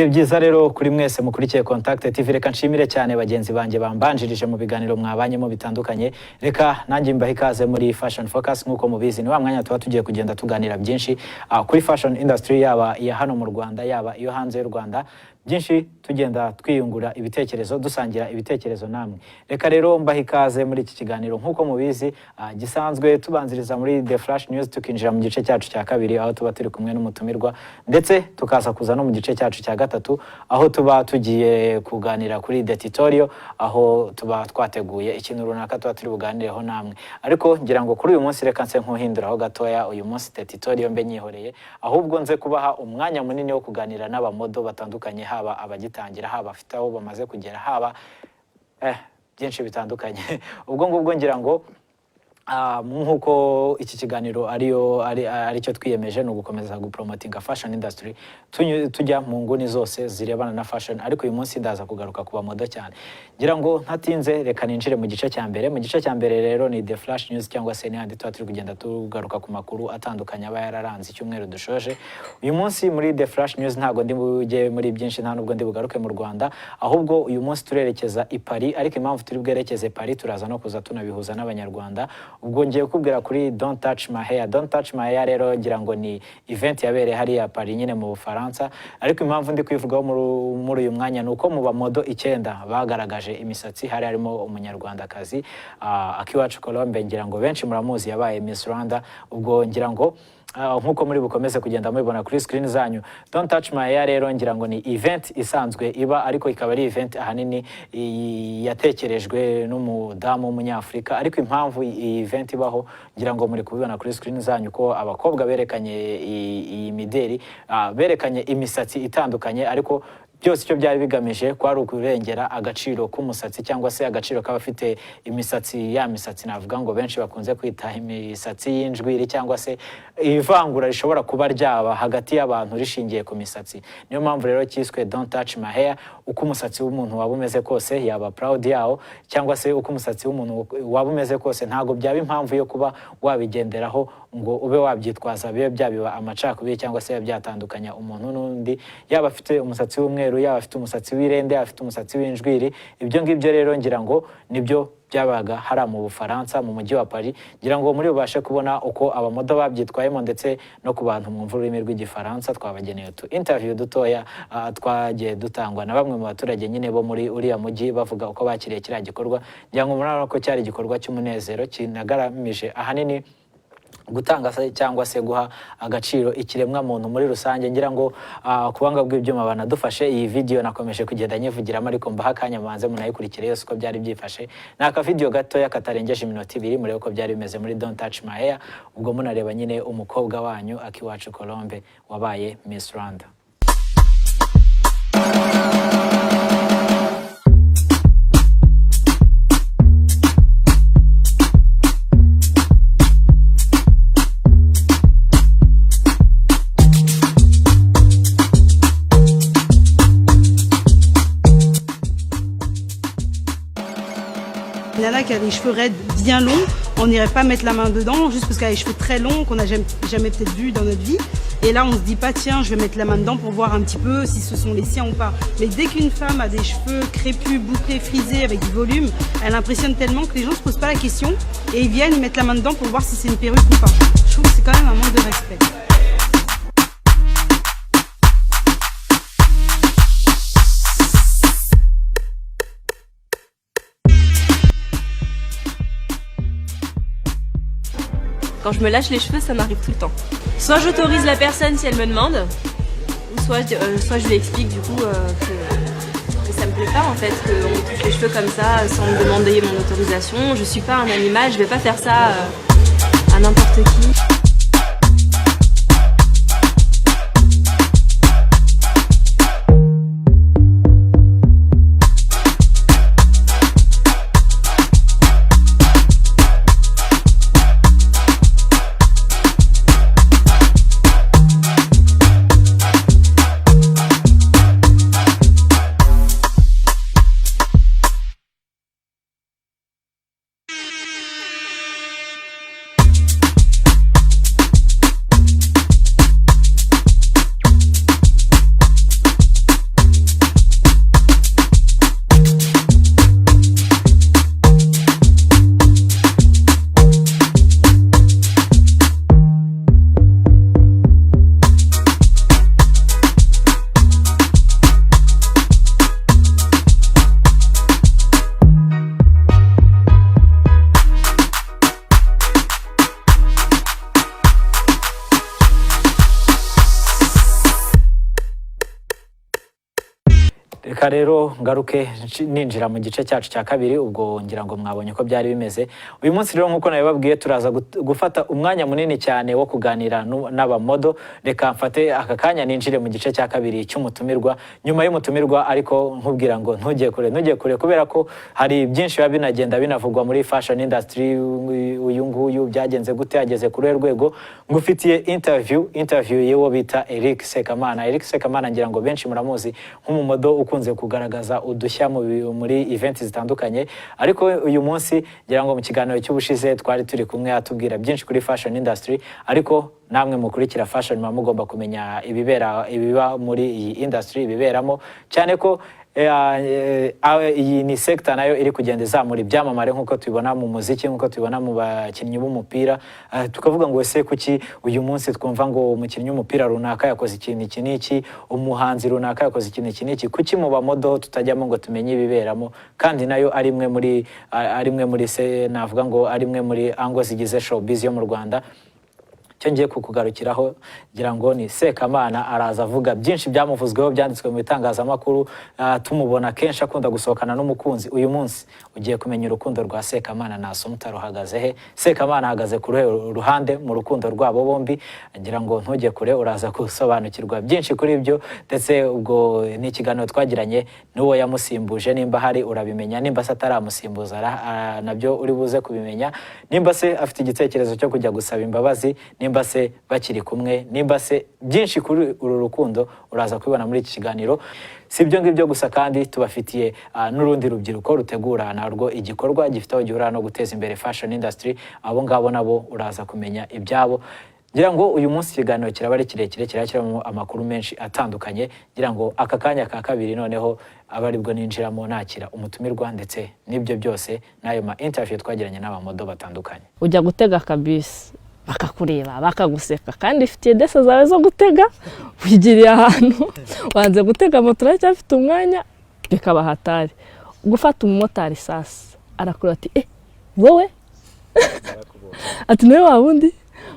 Ibihe byiza rero kuri mwese mukurikiye Contact TV. Reka nshimire cyane bagenzi banjye bambanjirije mu biganiro mwabanyemo bitandukanye. Reka nanjye mbahe ikaze muri Fashion Focus. Nk'uko mubizi, ni wa mwanya tuba tugiye kugenda tuganira byinshi kuri fashion industry, yaba iya hano mu Rwanda, yaba iyo hanze y'u Rwanda, byinshi tugenda twiyungura ibitekerezo, dusangira ibitekerezo namwe. Reka rero mbahe ikaze muri iki kiganiro. Nk'uko mubizi, gisanzwe tubanziriza muri The Flash News, tukinjira mu gice cyacu cya kabiri aho tuba turi kumwe n'umutumirwa, ndetse tukaza kuza no mu gice cyacu cya gatatu aho tuba tugiye kuganira kuri The Tutorial, aho tuba twateguye ikintu runaka tuba turi buganireho namwe. Ariko ngira ngo kuri uyu munsi reka nse nkuhinduraho gatoya. Uyu munsi The Tutorial mbe nyihoreye, ahubwo nze kubaha umwanya munini wo kuganira n'abamodel batandukanye, haba abagitangira, haba abafite aho bamaze kugera, haba byinshi bitandukanye. Ubwo ngubwo ngira ngo nk'uko iki kiganiro ariyo ari aricyo twiyemeje, ni ugukomeza gupromotinga fashion industry, tujya mu nguni zose zirebana na fashion. Ariko uyu munsi ndaza kugaruka ku bamodel cyane. Ngira ngo ntatinze, reka ninjire mu gice cya mbere. Mu gice cya mbere rero ni The Flash News, cyangwa se n'ahandi tuba turi kugenda tugaruka ku makuru atandukanye aba yararanze icyumweru dushoje. Uyu munsi muri The Flash News ntabwo ndi bujye muri byinshi, nta nubwo ndi bugaruke mu Rwanda, ahubwo uyu munsi turerekeza i Paris. Ariko impamvu turi bwerekeze Paris, turaza no kuza tunabihuza n'Abanyarwanda. Ubwo ngiye kukubwira kuri Don't Touch My Hair. Don't Touch My Hair rero ngira ngo ni event yabereye hariya Paris nyine mu Bufaransa. Ariko impamvu ndi kuyivugaho muri uyu mwanya ni uko mu bamodel 9 bagaragaje imisatsi hari harimo Umunyarwandakazi, Akiwacu Colombe. Ngira ngo benshi muramuzi, yabaye Miss Rwanda. Ubwo ngira ngo nk'uko muri bukomeze kugenda mubibona kuri screen zanyu, Don't Touch My Hair rero ngira ngo ni event isanzwe iba, ariko ikaba ari event ahanini yatekerejwe n'umudamu w'Umunyafurika. Ariko impamvu iyi event ibaho, ngira ngo muri kubibona kuri screen zanyu ko abakobwa berekanye iyi mideri, berekanye imisatsi itandukanye, ariko byose icyo byari bigamije kwari ukurengera agaciro k'umusatsi, cyangwa se agaciro k'abafite imisatsi, ya misatsi navuga ngo benshi bakunze kwita imisatsi y'injwiri, cyangwa se ivangura rishobora kuba ryaba hagati y'abantu rishingiye ku misatsi. Niyo mpamvu rero cyiswe Don't Touch My Hair. Uko umusatsi w'umuntu waba umeze kose, yaba proud yawo, cyangwa se uko umusatsi w'umuntu waba umeze kose, ntabwo byaba impamvu yo kuba wabigenderaho ngo ube wabyitwaza, bibe byabiba amacakubiri cyangwa se bibe byatandukanya umuntu n'undi, yaba afite umusatsi w'umweru, yaba afite umusatsi w'irende, yaba afite umusatsi w'injwiri. Ibyo ngibyo rero ngira ngo nibyo byabaga hariya mu Bufaransa, mu mujyi wa Paris. Ngira ngo muri bubashe kubona uko abamodel babyitwayemo, ndetse no ku bantu mwumva ururimi rw'Igifaransa twabageneye utu interview dutoya, twagiye dutangwa na bamwe mu baturage nyine bo muri uriya mujyi, bavuga uko bakiriye kiriya gikorwa. Ngira ngo murabona ko cyari igikorwa cy'umunezero kinagaramije ahanini gutanga se cyangwa se guha agaciro ikiremwa muntu muri rusange. Ngira ngo ku buhanga bw'ibyuma banadufashe. Iyi video nakomeje kugenda nyivugiramo, ariko mbaha akanya mubanze munayikurikire yose uko byari byifashe. Ni akavideo gatoya katarengeje iminota 2, murebe uko byari bimeze muri Don't Touch My Hair. Ubwo munareba nyine umukobwa wanyu Akiwacu Colombe wabaye Miss Rwanda. Une nana qui a des cheveux raides bien longs, on n'irait pas mettre la main dedans juste parce qu'elle a les cheveux très longs qu'on n'a jamais, jamais peut-être vu dans notre vie. Et là, on se dit pas, tiens, je vais mettre la main dedans pour voir un petit peu si ce sont les siens ou pas. Mais dès qu'une femme a des cheveux crépus, bouclés, frisés, avec du volume, elle impressionne tellement que les gens se posent pas la question et ils viennent mettre la main dedans pour voir si c'est une perruque ou pas. Je trouve que c'est quand même un manque de respect. Quand je me lâche les cheveux, ça m'arrive tout le temps. Soit j'autorise la personne si elle me demande, ou soit je lui explique du coup que ça me plaît pas en fait, qu'on me touche les cheveux comme ça sans me demander mon autorisation. Je suis pas un animal, je vais pas faire ça à n'importe qui. Reka rero ngaruke ninjira mu gice cyacu cya kabiri. Ubwo ngira ngo mwabonye uko byari bimeze uyu munsi. Rero nk'uko nabibabwiye, turaza gufata umwanya munini cyane wo kuganira n'abamodel. Reka mfate aka kanya ninjire mu gice cya kabiri cy'umutumirwa. Nyuma y'umutumirwa ariko, nkubwira ngo ntujye kure, ntujye kure, kubera ko hari byinshi biba binagenda binavugwa muri fashion industry. Uyu nguyu byagenze gute? Ageze kuri uruhe rwego? Ngufitiye interview y'uwo bita Eric Sekamana. Eric Sekamana ngira ngo benshi muramuzi nk'umumodel ukunze kugaragaza udushya muri event zitandukanye. Ariko uyu munsi, ngira ngo mu kiganiro cy'ubushize twari turi kumwe atubwira byinshi kuri fashion industry, ariko namwe mukurikira fashion muba mugomba kumenya ibibera, ibiba muri iyi industry, ibiberamo cyane, ko iyi ni sector nayo iri kugenda izamura ibyamamare, nk'uko tubibona mu muziki, nk'uko tubibona mu bakinnyi b'umupira. Tukavuga ngo ese kuki uyu munsi twumva ngo umukinnyi w'umupira runaka yakoze ikintu iki n'iki, umuhanzi runaka yakoze ikintu iki n'iki, kuki mu bamodel tutajyamo ngo tumenye ibiberamo, kandi nayo ari imwe muri se navuga ngo ari imwe muri angle zigize showbiz yo mu Rwanda? Icyo ngiye kukugarukiraho, ngira ngo ni Sekamana. Araza avuga byinshi byamuvuzweho, byanditswe mu bitangazamakuru. Tumubona kenshi akunda gusohokana n'umukunzi. Uyu munsi ugiye kumenya urukundo rwa Sekamana na Assumpta ruhagaze he. Sekamana ahagaze ku ruhe ruhande mu rukundo rwabo bombi? Ngira ngo ntujye kure, uraza gusobanukirwa byinshi kuri ibyo. Ndetse ubwo ni ikiganiro twagiranye n'uwo yamusimbuje. Nimba hari urabimenya, nimba se ataramusimbuza nabyo uri buze kubimenya, nimba se afite igitekerezo cyo kujya gusaba imbabazi, nimba se bakiri kumwe, nimba se byinshi kuri uru rukundo uraza kubibona muri iki kiganiro. Si ibyo ngibyo gusa kandi, tubafitiye n'urundi rubyiruko rutegura narwo igikorwa gifite aho gihurira no guteza imbere fashion industry. Abo ngabo nabo uraza kumenya ibyabo. Ngira ngo uyu munsi ikiganiro kiraba ari kirekire, kiraba kirimo amakuru menshi atandukanye. Ngira ngo aka kanya ka kabiri noneho aba aribwo ninjiramo nakira umutumirwa, ndetse n'ibyo byose n'ayo ma interview twagiranye n'abamodel batandukanye. Ujya gutega akabisi, bakakureba, bakaguseka, kandi ifitiye dese zawe zo gutega, wigiriye ahantu wanze gutega moto, uracyafite umwanya, bikaba hatari gufata umumotari. Sasa arakureba ati: "Eh, wowe?" Ati: "Nawe wa wundi?"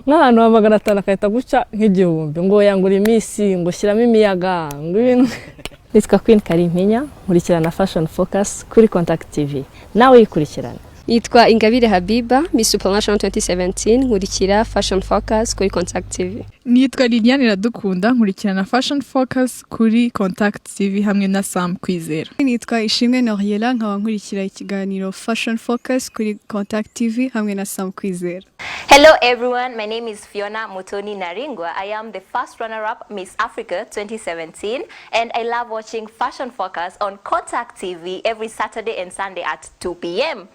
Nk'ahantu ha 500 agahita guca nk'igihumbi, ngo yangura iminsi, ngo shyiramo imiyaga, ngo ibintu. Nitwa Queen Karimpinya, nkurikirana Fashion Focus kuri Contact TV, nawe yikurikirana. Nitwa Ingabire Habiba, Miss Supranational 2017, nkurikira Fashion Focus kuri Contact TV. Nitwa Liliane Iradukunda, nkurikirana Fashion Focus kuri Contact TV hamwe na Sam Kwizera. Nitwa Ishimwe Noriela, nkaba nkurikira ikiganiro Fashion Focus kuri Contact TV hamwe na Sam Kwizera. Hello everyone, my name is Fiona Mutoni Naringwa. I am the first runner-up Miss Africa 2017 and I love watching Fashion Focus on Contact TV every Saturday and Sunday at 2 p.m.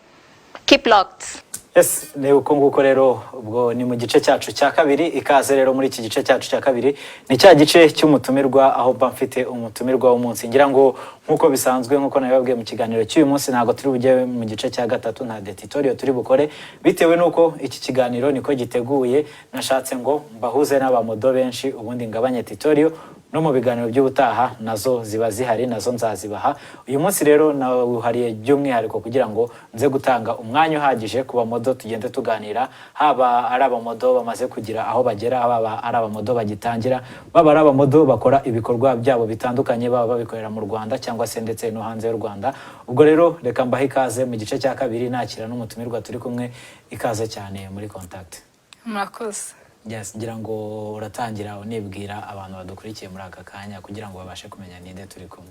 Keep locked. Yes, ni uko nguko rero. Ubwo ni mu gice cyacu cya kabiri. Ikaze rero muri iki gice cyacu cya kabiri, ni cya gice cy'umutumirwa, aho mba mfite umutumirwa w'umunsi. Ngira ngo nk'uko bisanzwe, nk'uko nabibabwiye mu kiganiro cy'uyu munsi, ntabwo turi bujye mu gice cya gatatu, nta editorial turi bukore, bitewe n'uko iki kiganiro niko giteguye. Nashatse ngo mbahuze n'abamodel benshi, ubundi ngabanye editorial. No mu biganiro by'ubutaha nazo ziba zihari, nazo nzazibaha. Uyu munsi rero nawuhariye by'umwihariko kugira ngo nze gutanga umwanya uhagije ku bamodel, tugende tuganira, haba ari abamodel bamaze kugira aho bagera, baba ari abamodel bagitangira, baba ari abamodel bakora ibikorwa byabo bitandukanye, baba babikorera mu Rwanda cyangwa se ndetse no hanze y'u Rwanda. Ubwo rero reka mbahe ikaze mu gice cya kabiri, nakira n'umutumirwa turi kumwe. Ikaze cyane muri Contact. Murakoze. Yes, ngira ngo uratangira unibwira abantu badukurikiye muri aka kanya, kugira ngo babashe kumenya ninde turi kumwe.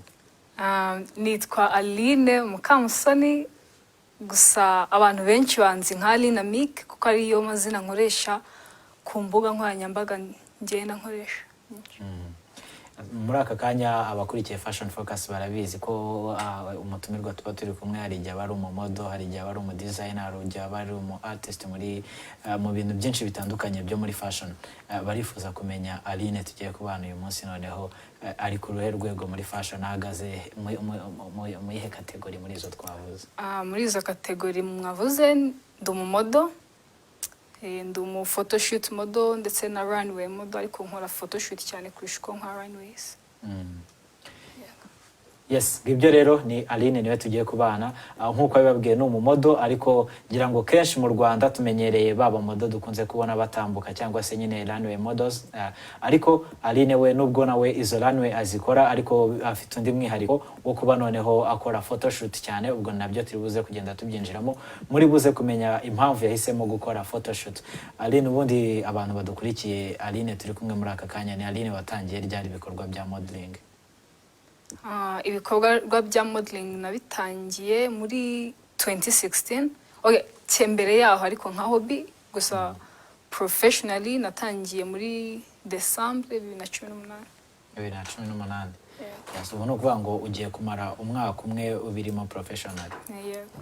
Nitwa Aline Mukamusoni, gusa abantu benshi banzi nka Aline Amic, kuko ariyo mazina nkoresha ku mbuga nkoranyambaga ngenda nkoresha. Muri aka kanya abakurikiye Fashion Focus barabizi ko umutumirwa tuba turi kumwe hari igihe aba ari umumodel, hari igihe aba ari umudesigner, hari igihe aba ari umu artist muri mu bintu byinshi bitandukanye byo muri fashion. Barifuza kumenya Aline tugiye kubana uyu munsi noneho ari ku ruhe rwego muri fashion, ahagaze mu yihe category muri izo twavuze? Muri izo category mwavuze, ndi umumodel, ndi umu photoshoot model ndetse na runway model, ariko nkora photoshoot cyane kurusha uko nkora runways. Yes, ibyo rero ni Aline, niwe tugiye kubana. Nk'uko abibabwiye, ni umumodel, ariko ngira ngo kenshi mu Rwanda tumenyereye baba model dukunze kubona batambuka cyangwa se nyine runway models, ariko Aline we, nubwo nawe izo runway azikora, ariko afite undi mwihariko wo kuba noneho akora photoshoot cyane. Ubwo nabyo turi buze kugenda tubyinjiramo, muri buze kumenya impamvu yahisemo gukora photoshoot. Aline, ubundi abantu badukurikiye, Aline turi kumwe muri aka kanya ni Aline watangiye ryari ibikorwa bya modeling? Ibikorwa bya modeling nabitangiye muri 2016. Okay, mbere yaho ariko nka hobby gusa. Professionally natangiye muri December 2018. 2018. Yes, ubu ni ukuvuga ngo ugiye kumara umwaka umwe ubirimo professionally. Yego.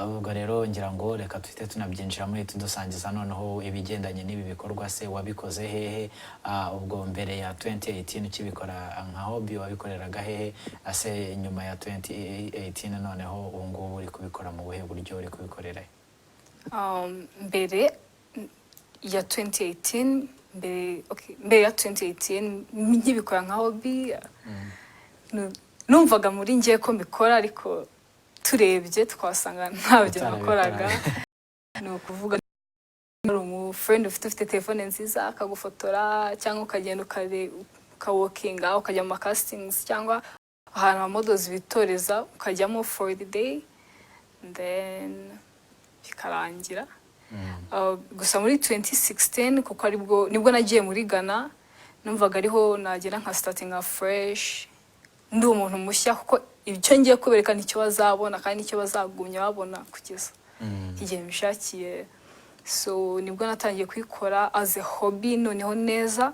Ubwo rero ngira ngo reka tuhite tunabyinjiramo, tudusangiza noneho ibigendanye n'ibi bikorwa. Se wabikoze hehe? Ubwo mbere ya 2018 ukibikora nka hobby wabikoreraga hehe? Ase nyuma ya 2018 noneho ubu ngubu uri kubikora mu buhe buryo, uri kubikorera he? Mbere ya 2018, mbere, okay, mbere ya 2018 nkibikora nka hobby, numvaga muri njye ko mbikora, ariko turebye twasanga ntabyo nakoraga. Ni ukuvuga hari umufriend ufite telefone nziza akagufotora, cyangwa ukagenda ukawokinga, ukajya mu macastings cyangwa ahantu abamodels bitoreza, ukajyamo for the day, then bikarangira. Gusa muri 2016, kuko aribwo nibwo nagiye muri Ghana, numvaga ariho nagera nka starting fresh, ndi umuntu mushya, kuko ibyo ngiye kubereka nicyo bazabona kandi nicyo bazagumya babona kugeza igihe mbishakiye. So nibwo natangiye kuyikora as a hobby noneho neza.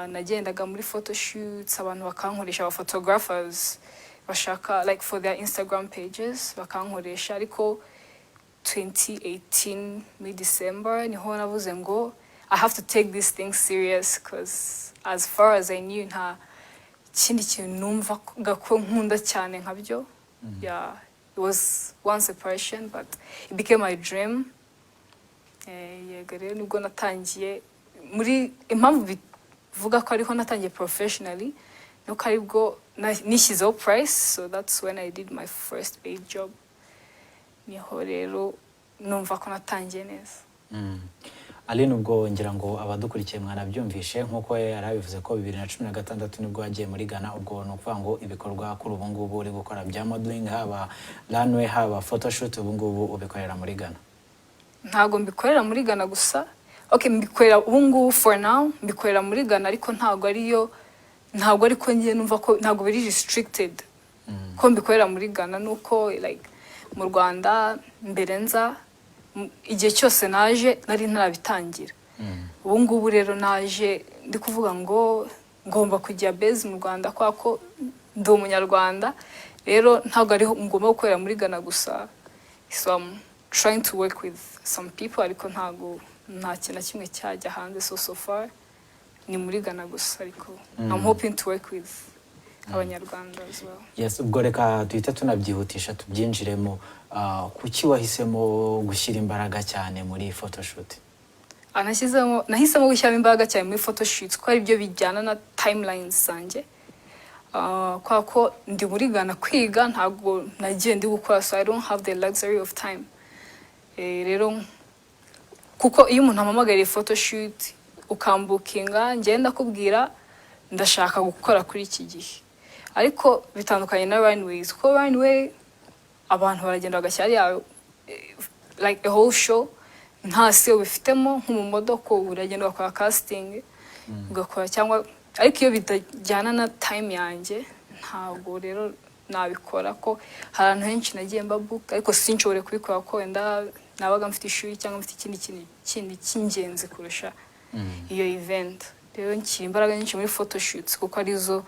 Nagendaga muri photoshoots, abantu bakankoresha, aba photographers bashaka like for their Instagram pages bakankoresha. Ariko 2018 muri December niho navuze ngo I have to take this thing serious, because as far as I knew, nta kindi kintu numvaga ko nkunda cyane nkabyo. Yeah, it was once a passion, but it became my dream. Yego, rero nibwo natangiye muri, impamvu bivuga ko ariho natangiye professionally nuko aribwo nishyizeho price. So that's when I did my first paid job. Niho rero numva ko natangiye neza. Aline, ubwo ngira ngo abadukurikiye mwanabyumvishe nk'uko yari abivuze ko 2016 nibwo wagiye muri Ghana. Ubwo ni ukuvuga ngo ibikorwa kuri ubu ngubu uri gukora bya modeling, haba runway, haba photoshoot, ubu ngubu ubikorera muri Ghana? Ntabwo mbikorera muri Ghana gusa. Okay, mbikorera ubu ngubu, for now mbikorera muri Ghana, ariko ntabwo ariyo, ntabwo ariko ngiye numva ko ntabwo biri restricted ko mbikorera muri Ghana. Nuko like mu Rwanda mbere nza, igihe cyose naje nari ntarabitangira. Ubu ngubu rero naje ndi kuvuga ngo ngomba kujya base mu Rwanda kubera ko ndi Umunyarwanda. Rero ntabwo ariho ngomba gukorera muri Ghana gusa. So I'm trying to work with some people, ariko ntabwo nta kintu na kimwe cyajya hanze. So far ni muri Ghana gusa, ariko I'm hoping to work with Abanyarwanda as well. Yes, ubwo reka duhite tunabyihutisha tubyinjiremo. Kuki wahisemo gushyira imbaraga cyane muri photoshoot? Nahisemo gushyiramo imbaraga cyane muri photoshoots kuko ari byo bijyana na timelines zanjye. Kubera ko ndi muri Ghana kwiga, ntabwo nagiye ndi gukora, so I don't have the luxury of time. Rero kuko iyo umuntu ampamagariye photoshoot, ukambookinga, njyewe ndakubwira ndashaka gukora kuri iki gihe. Ariko bitandukanye na runways, kuko runway abantu baragenda bagashyira hariya, like a whole show, nta siyo bifitemo. Nk'umumodel uragenda ugakora casting, ugakora cyangwa, ariko iyo bitajyana na time yanjye ntabwo rero nabikora. Ko hari ahantu henshi nagiye mba book, ariko sinshobore kubikora ko wenda nabaga mfite ishuri cyangwa mfite ikindi kintu kindi cy'ingenzi kurusha iyo event. Rero nshyira imbaraga nyinshi muri photoshoots kuko arizo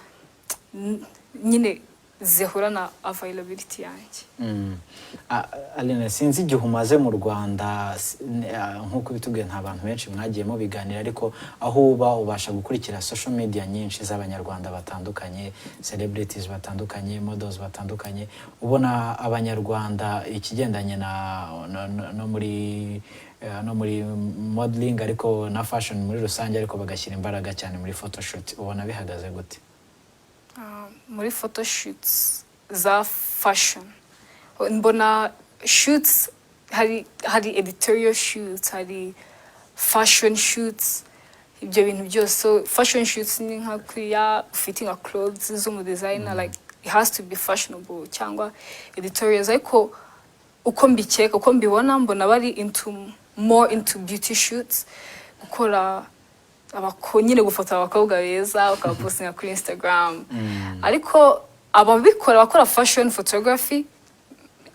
nyine zihura na availability yanjye. Aline, sinzi igihe umaze mu Rwanda, nk'uko bitubwiye nta bantu benshi mwagiye mubiganira, ariko aho uba ubasha gukurikira social media nyinshi z'Abanyarwanda batandukanye, celebrities batandukanye, models batandukanye. Ubona Abanyarwanda ikigendanye na no muri modeling, ariko na fashion muri rusange, ariko bagashyira imbaraga cyane muri photoshoot, ubona bihagaze gute? Muri photoshoots za fashion, mbona shoots, hari editorial shoots, hari fashion shoots, ibyo bintu byose. So fashion shoots ni nka kuriya ufite nka clothes z'umu designer, like it has to be fashionable, cyangwa editorials. Ariko uko mbikeka, uko mbibona, mbona bari into more into beauty shoots, gukora nyine gufotora abakobwa beza ukabapostinga kuri Instagram. Ariko ababikora, abakora fashion photography,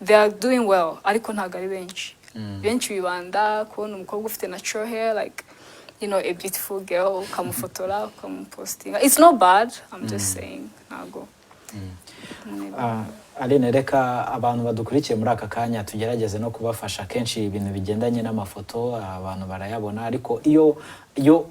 they are doing well, ariko ntabwo ari benshi. Benshi bibanda kubona umukobwa ufite natural hair, like a beautiful girl, ukamufotora ukamupostinga. It's not bad, I'm just saying ntabwo. Ah, Aline, reka abantu badukurikiye muri aka kanya tugerageze no kubafasha. Kenshi ibintu bigendanye n'amafoto abantu barayabona, ariko iyo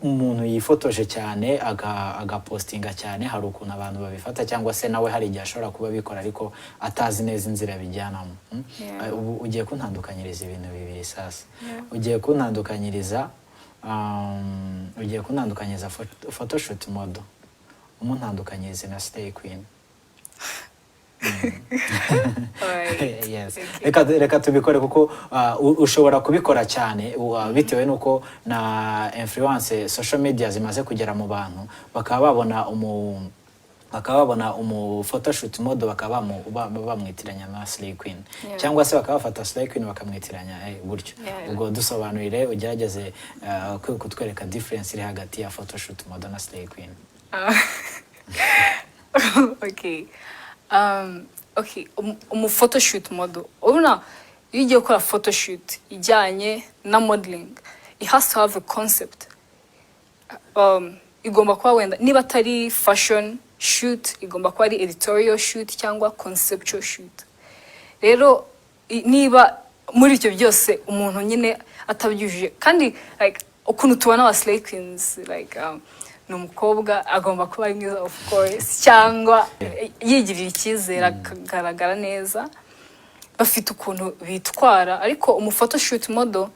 umuntu yifotoje cyane agapostinga cyane, hari ukuntu abantu babifata, cyangwa se nawe hari igihe ashobora kuba abikora ariko atazi neza inzira bijyanamo. Yeah. Ubu ugiye kuntandukanyiriza ibintu bibiri sasa. Ugiye kuntandukanyiriza photoshoot model, umuntandukanyirize na slay queen. Alright. Yes. Okay. Reka tubikore kuko ushobora kubikora cyane bitewe n'uko na influence social media zimaze kugera mu bantu, bakaba babona umu photoshoot model bakaba bamwitiranya na slay queen, cyangwa se bakaba bafata slay queen bakamwitiranya gutyo. Ubwo dusobanurire, ugerageze kutwereka difference iri hagati ya photoshoot model na slay queen. Okay. Okay, umu photoshoot model. Urabona iyo ugiye gukora photoshoot ijyanye na modeling, it has to have a concept. Igomba kuba wenda niba atari fashion shoot, igomba kuba ari editorial shoot cyangwa conceptual shoot. Rero niba muri ibyo byose umuntu nyine atabyujuje, kandi like ukuntu tubona aba slay queens, like ni umukobwa agomba kuba ari mwiza of course, cyangwa yigirira icyizere, akagaragara neza, bafite ukuntu bitwara. Ariko umu photoshoot model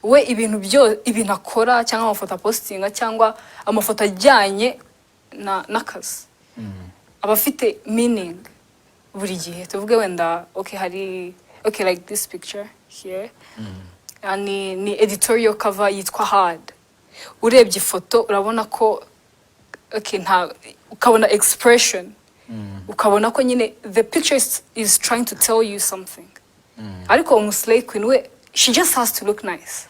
we, ibintu byo ibintu akora cyangwa amafoto apostinga cyangwa amafoto ajyanye n'akazi aba afite meaning buri gihe. Tuvuge wenda, okay, hari, okay, like this picture here. Ah, ni editorial cover yitwa Hard. Urebye ifoto urabona ko, okay, nta ukabona expression, ukabona ko nyine the picture is trying to tell you something. Ariko umu slay queen we, she just has to look nice,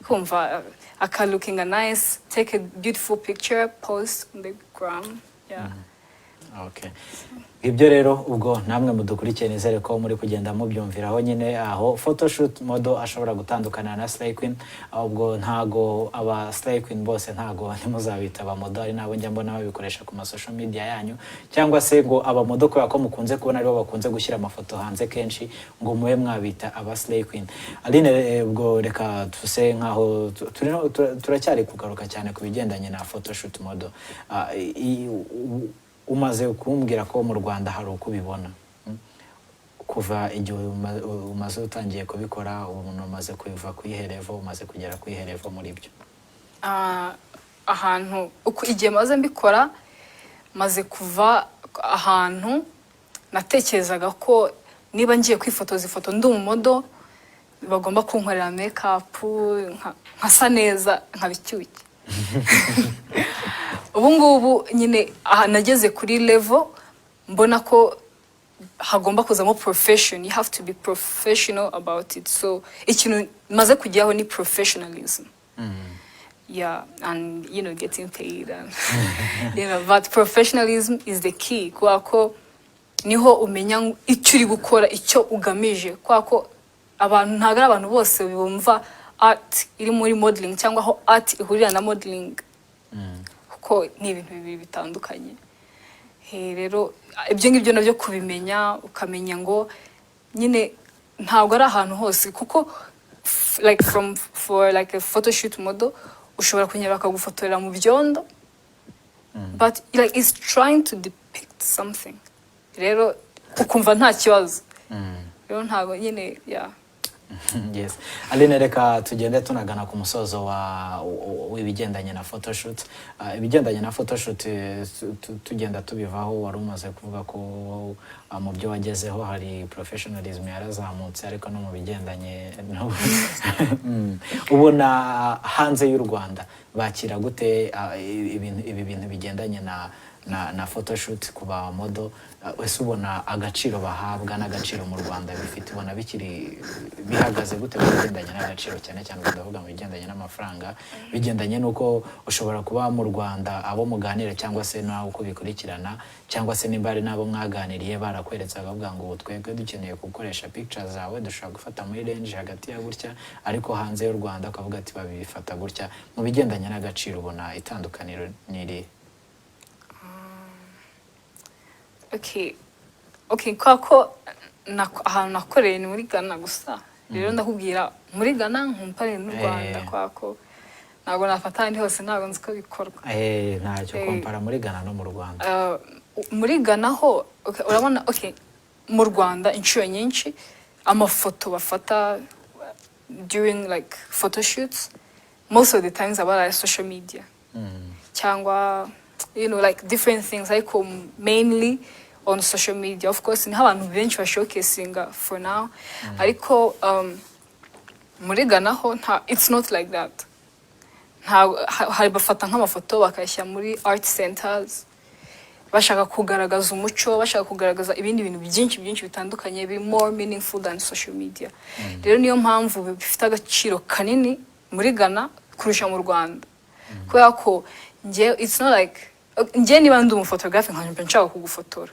kumva aka looking nice, take a beautiful picture, post on the gram, yeah. Okay. Ibyo rero ubwo namwe mudukurikiye, nizere ko muri kugenda mubyumviraho nyine aho photoshoot model ashobora gutandukana na slay queen. Ubwo ntago aba slay queen bose, ntago ntimuzabita aba model, ari nabo njya mbona babikoresha ku ma social media yanyu, cyangwa se ngo aba model kubera ko mukunze kubona aribo bakunze gushyira amafoto hanze kenshi, ngo mube mwabita aba slay queen. Aline, ubwo reka tuse nkaho turacyari kugaruka cyane ku bigendanye na photoshoot model. Ah, umaze kumbwira ko mu Rwanda hari uko ubibona. Kuva igihe umaze utangiye kubikora, umuntu umaze kuva ku iyihe level, umaze kugera ku iyihe level muri byo? Ah, ahantu uko igihe maze mbikora, maze kuva ahantu natekerezaga ko niba ngiye kwifotoza ifoto ndi umu model, bagomba kunkorera make-up nkasa neza, nkaba icyuki. Ubu ngubu nyine aha nageze kuri level mbona ko hagomba kuzamo profession. You have to be professional about it. So ikintu maze kugeraho ni professionalism, yeah, and getting paid and but professionalism is the key, kubera ko niho umenya icyo uri gukora, icyo ugamije, kubera ko abantu ntabwo ari abantu bose bumva art iri muri modeling cyangwa aho art ihurira na modeling, kuko ni ibintu bibiri bitandukanye. Rero ibyo ngibyo nabyo kubimenya, ukamenya ngo nyine ntabwo ari ahantu hose, kuko like from for like a photoshoot model, ushobora kunyura bakagufotorera mu byondo, but like it's trying to depict something, rero ukumva nta kibazo. Rero ntabwo nyine, yeah. Yes, Aline, reka tugende tunagana ku musozo wa w'ibigendanye na photoshoot. Ibigendanye na photoshoot, tugenda tubivaho. Wari umaze kuvuga ko mu byo wagezeho hari professionalism yarazamutse, ariko no mu bigendanye no ubona hanze y'u Rwanda bakira gute ibi bintu bigendanye na photoshoot ku ba model? Ese ubona agaciro bahabwa n'agaciro mu Rwanda bifite, ubona bikiri bihagaze gute mu bigendanye n'agaciro, cyane cyane ubwo ndavuga mu bigendanye n'amafaranga, bigendanye n'uko ushobora kuba mu Rwanda abo muganira cyangwa se nawe uko bikurikirana, cyangwa se nimba hari n'abo mwaganiriye barakweretse bakavuga ngo ubu twebwe dukeneye gukoresha pictures zawe, dushobora gufata muri range hagati ya gutya, ariko hanze y'u Rwanda ukavuga ati babifata gutya? Mu bigendanye n'agaciro ubona itandukaniro ni irihe? Okay, kwa ko ahantu nakoreye ni muri Ghana gusa, rero ndakubwira muri Ghana nkompare n'u Rwanda, kwa ko ntabwo nafata ahandi hose, ntabwo nzi ko bikorwa. Ntacyo, kompara muri Ghana no mu Rwanda. Muri Ghana ho, okay, urabona, okay, mu Rwanda inshuro nyinshi amafoto bafata during like photo shoots, most of the times aba ari aya social media cyangwa like different things, ariko mainly on social media. Of course niho abantu benshi bashowcasinga for now, ariko muri Ghana ho nta, it's not like that. Nta hari bafata nk'amafoto bakayashyira muri art centers, bashaka kugaragaza umuco, bashaka kugaragaza ibindi bintu byinshi byinshi bitandukanye biri more meaningful than social media. Rero niyo mpamvu bifite agaciro kanini muri Ghana kurusha mu Rwanda, kubera ko njye, it's not like njye niba ndi umufotogarafe nkajya nshaka kugufotora,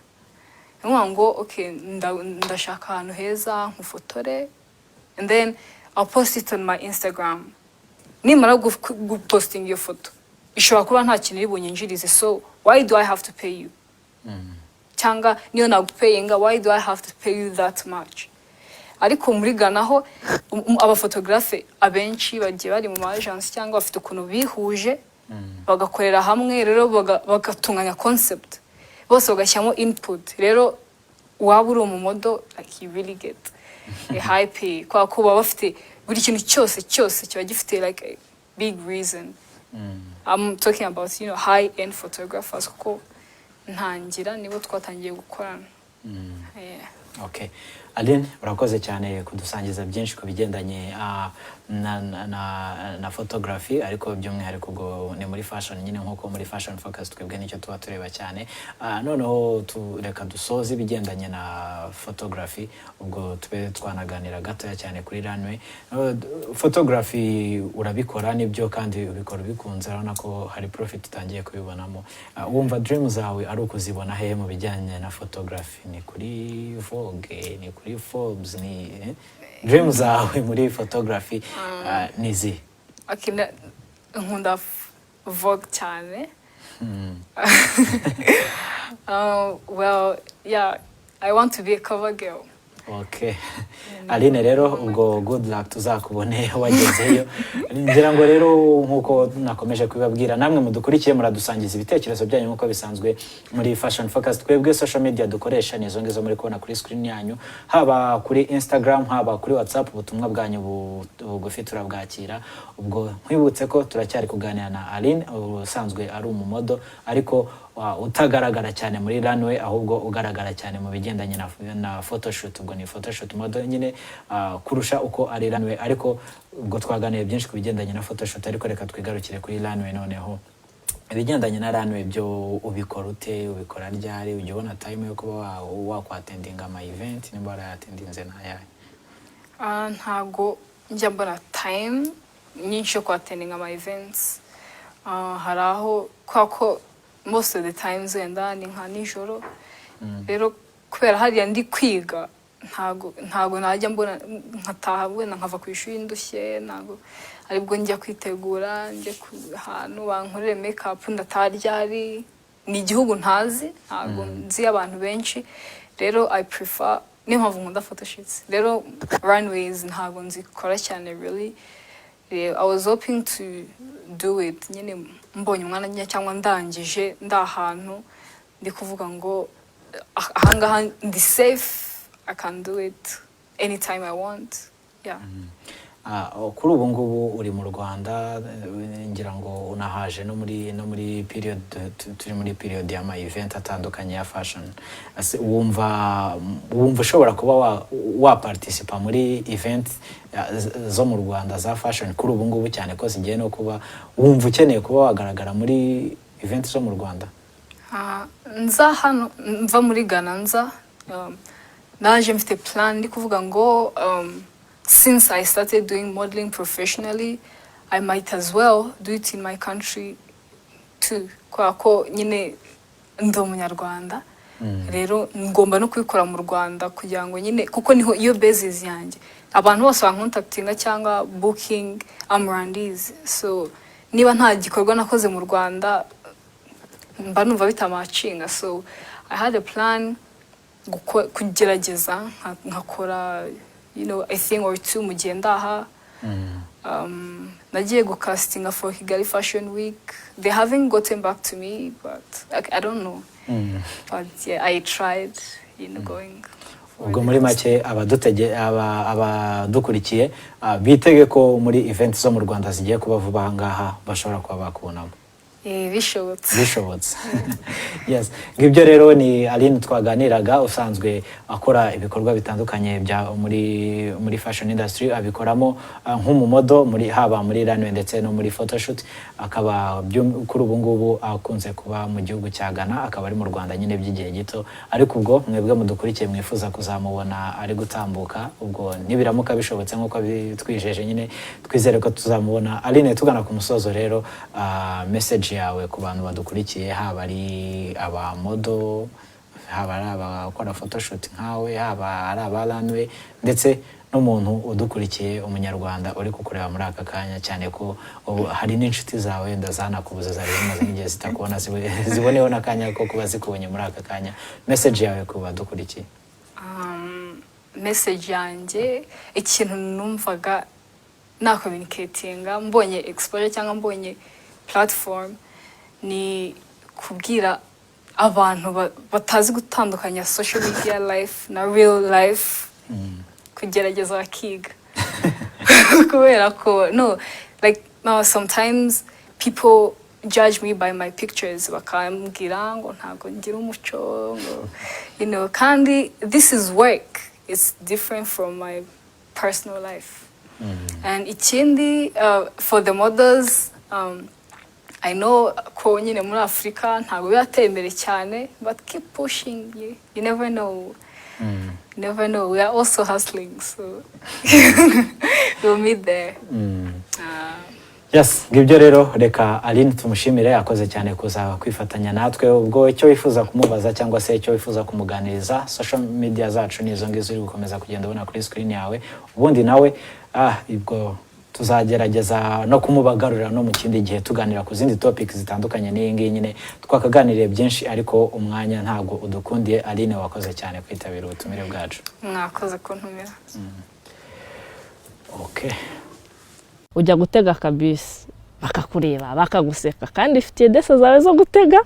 ni ukuvuga ngo okay, ndashaka ahantu heza nkufotore and then I'll post it on my Instagram. Nimara gupostinga iyo foto, ishobora kuba nta kintu iri bunyinjirize, so why do I have to pay you? Cyangwa niyo nagupayinga, why do I have to pay you that much? Ariko muri Ghana ho abafotogarafe abenshi bagiye bari mu ma agence cyangwa bafite ukuntu bihuje bagakorera hamwe, rero bagatunganya concept, bose bagashyiramo input. Rero waba uri umumodel, like you really get a high pay, kubera ko baba bafite buri kintu cyose cyose kiba gifite like a big reason. I'm talking about high end photographers, kuko ntangira nibo twatangiye gukorana. Yeah. Okay. Aline, urakoze cyane kudusangiza byinshi ku bigendanye na photography, ariko by'umwihariko ubwo ni muri fashion nyine, nk'uko muri Fashion Focus twebwe nicyo tuba tureba cyane. Noneho reka dusoze ibigendanye na photography, ubwo tube twanaganira gatoya cyane kuri runway. Photography urabikora nibyo, kandi ubikora ubikunze, urabona ko hari profit utangiye kubibonamo. Wumva dream zawe ari ukuzibona hehe mu bijyanye na photography? Ni kuri Vogue, ni kuri Forbes, ni dream zawe muri photography ni izihe? Okay, nkunda Vogue cyane. Well, yeah, I want to be a cover girl. Okay. Aline, rero ubwo good luck, tuzakubone wagezeyo. Ngira ngo rero nk'uko nakomeje kubibabwira, namwe mudukurikiye muradusangiza ibitekerezo byanyu nk'uko bisanzwe muri Fashion Focus. Twebwe social media dukoresha ni izo ngizo muri kubona kuri screen yanyu, haba kuri Instagram, haba kuri WhatsApp, ubutumwa bwanyu bugufi turabwakira. Ubwo nkwibutse ko turacyari kuganira na Aline, usanzwe ari umumodel ariko utagaragara cyane muri runway, ahubwo ugaragara cyane mu bigendanye na photoshoot. Ubwo ni photoshoot model nyine kurusha uko ari runway. Ariko ubwo twaganiye byinshi ku bigendanye na photoshoot, ariko reka twigarukire kuri runway noneho. Ibigendanye na runway byo ubikora ute? Ubikora ryari? Ujya ubona time yo kuba wakwattendinga ama event? Nimba warayattendinze, n'ayahe? Ntago njya mbona time nyinshi yo kwattendinga ama events. Hari aho kubera ko most of the times wenda ni nka nijoro, rero kubera hariya ndi kwiga, ntago najya mbona nkataha wenda nkava ku ishuri ndushye, ntago aribwo njya kwitegura njye ku hantu bankorere makeup. Ndataha ryari? Ni igihugu ntazi, ntago nzi abantu benshi. Rero I prefer, niyo mpamvu nkunda photoshoots. Rero runways ntago nzikora cyane really. I was hoping to do it nyine mbonye umwanya cyangwa ndangije ndi ahantu ndi kuvuga ngo ahangaha ndi safe, I can do it anytime I want, yeah. Yeah. Ah, oh, kuri ubu ngubu uri mu Rwanda, ngira ngo unahaje no muri period, turi muri period y'ama event atandukanye ya fashion. Ese wumva ushobora kuba wa participa muri event zo mu Rwanda za fashion kuri ubu ngubu, cyane ko zigiye no kuba? Wumva ukeneye kuba wagaragara muri event zo mu Rwanda? Ah, nza hano mva muri Ghana, nza naje mfite plan, ndi kuvuga ngo since I started doing modeling professionally, I might as well do it in my country too, kubera ko nyine ndi Umunyarwanda. Rero ngomba no kubikora mu Rwanda kugira ngo nyine, kuko niho iyo basis yanjye, abantu bose bancontactinga cyangwa booking, I'm Rwandese. So niba nta gikorwa nakoze mu Rwanda, mba numva bitamatchinga. So I had a plan kugerageza nkakora a thing or two mu gihe ndaha. Nagiye gucastinga for Kigali Fashion Week. They haven't gotten back to me, but like, I don't know, but yeah, I tried going for Ubwo the muri casting. make abadukurikiye bitege ko muri event zo mu Rwanda zigiye kuba vuba aha ngaha bashobora kuba bakubonamo. Eh, bishobotse. Bishobotse, yes. Ngibyo rero, ni Aline twaganiraga, usanzwe akora ibikorwa bitandukanye bya muri fashion industry, abikoramo nk'umumodel muri haba muri runway ndetse no muri photoshoot. Akaba kuri ubu ngubu akunze kuba mu gihugu cya Ghana, akaba ari mu Rwanda nyine by'igihe gito. Ariko ubwo mwebwe mudukurikiye mwifuza kuzamubona ari gutambuka, ubwo nibiramuka bishobotse nk'uko bitwijeje nyine, twizere ko tuzamubona. Aline, tugana ku musozo rero, message yawe ku bantu badukurikiye, haba ari abamodel, haba ari abakora photoshoot nkawe, haba ari aba runway, ndetse n'umuntu udukurikiye, Umunyarwanda uri kukureba muri aka kanya, cyane ko ubu hari n'inshuti zawe wenda zanakubuze, zari zimaze nk'igihe zitakubona, ziboneyeho n'akanya ko kuba zikubonye muri aka kanya, message yawe ku badukurikiye? Message yanjye, ikintu numvaga nacommunicatinga mbonye exposure cyangwa mbonye platform, ni kubwira abantu batazi gutandukanya social media life na real life, kugerageza bakiga, kubera ko no like now sometimes people judge me by my pictures, bakambwira ngo ntabwo ngira umuco, ngo kandi this is work, it's different from my personal life. And ikindi, for the models, I know ko nyine muri Afurika ntabwo biratera imbere cyane, but keep pushing. You never know. You never know. We are also hustling, so we'll meet there. Yes, ngibyo rero. Reka Aline tumushimire, yakoze cyane kuza kwifatanya natwe. Ubwo icyo wifuza kumubaza cyangwa se icyo wifuza kumuganiriza, social media zacu ni izo ngizo uri gukomeza kugenda ubona kuri screen yawe. Ubundi nawe ubwo tuzagerageza no kumubagarurira no mu kindi gihe, tuganira ku zindi topics zitandukanye n'iyi ngiyi. Nyine twakaganiriye byinshi, ariko umwanya ntabwo udukundiye. Aline, wakoze cyane kwitabira ubutumire bwacu. Mwakoze kuntumira. Okay. Ujya gutega akabisi, bakakureba, bakaguseka, kandi ifitiye desa zawe zo gutega,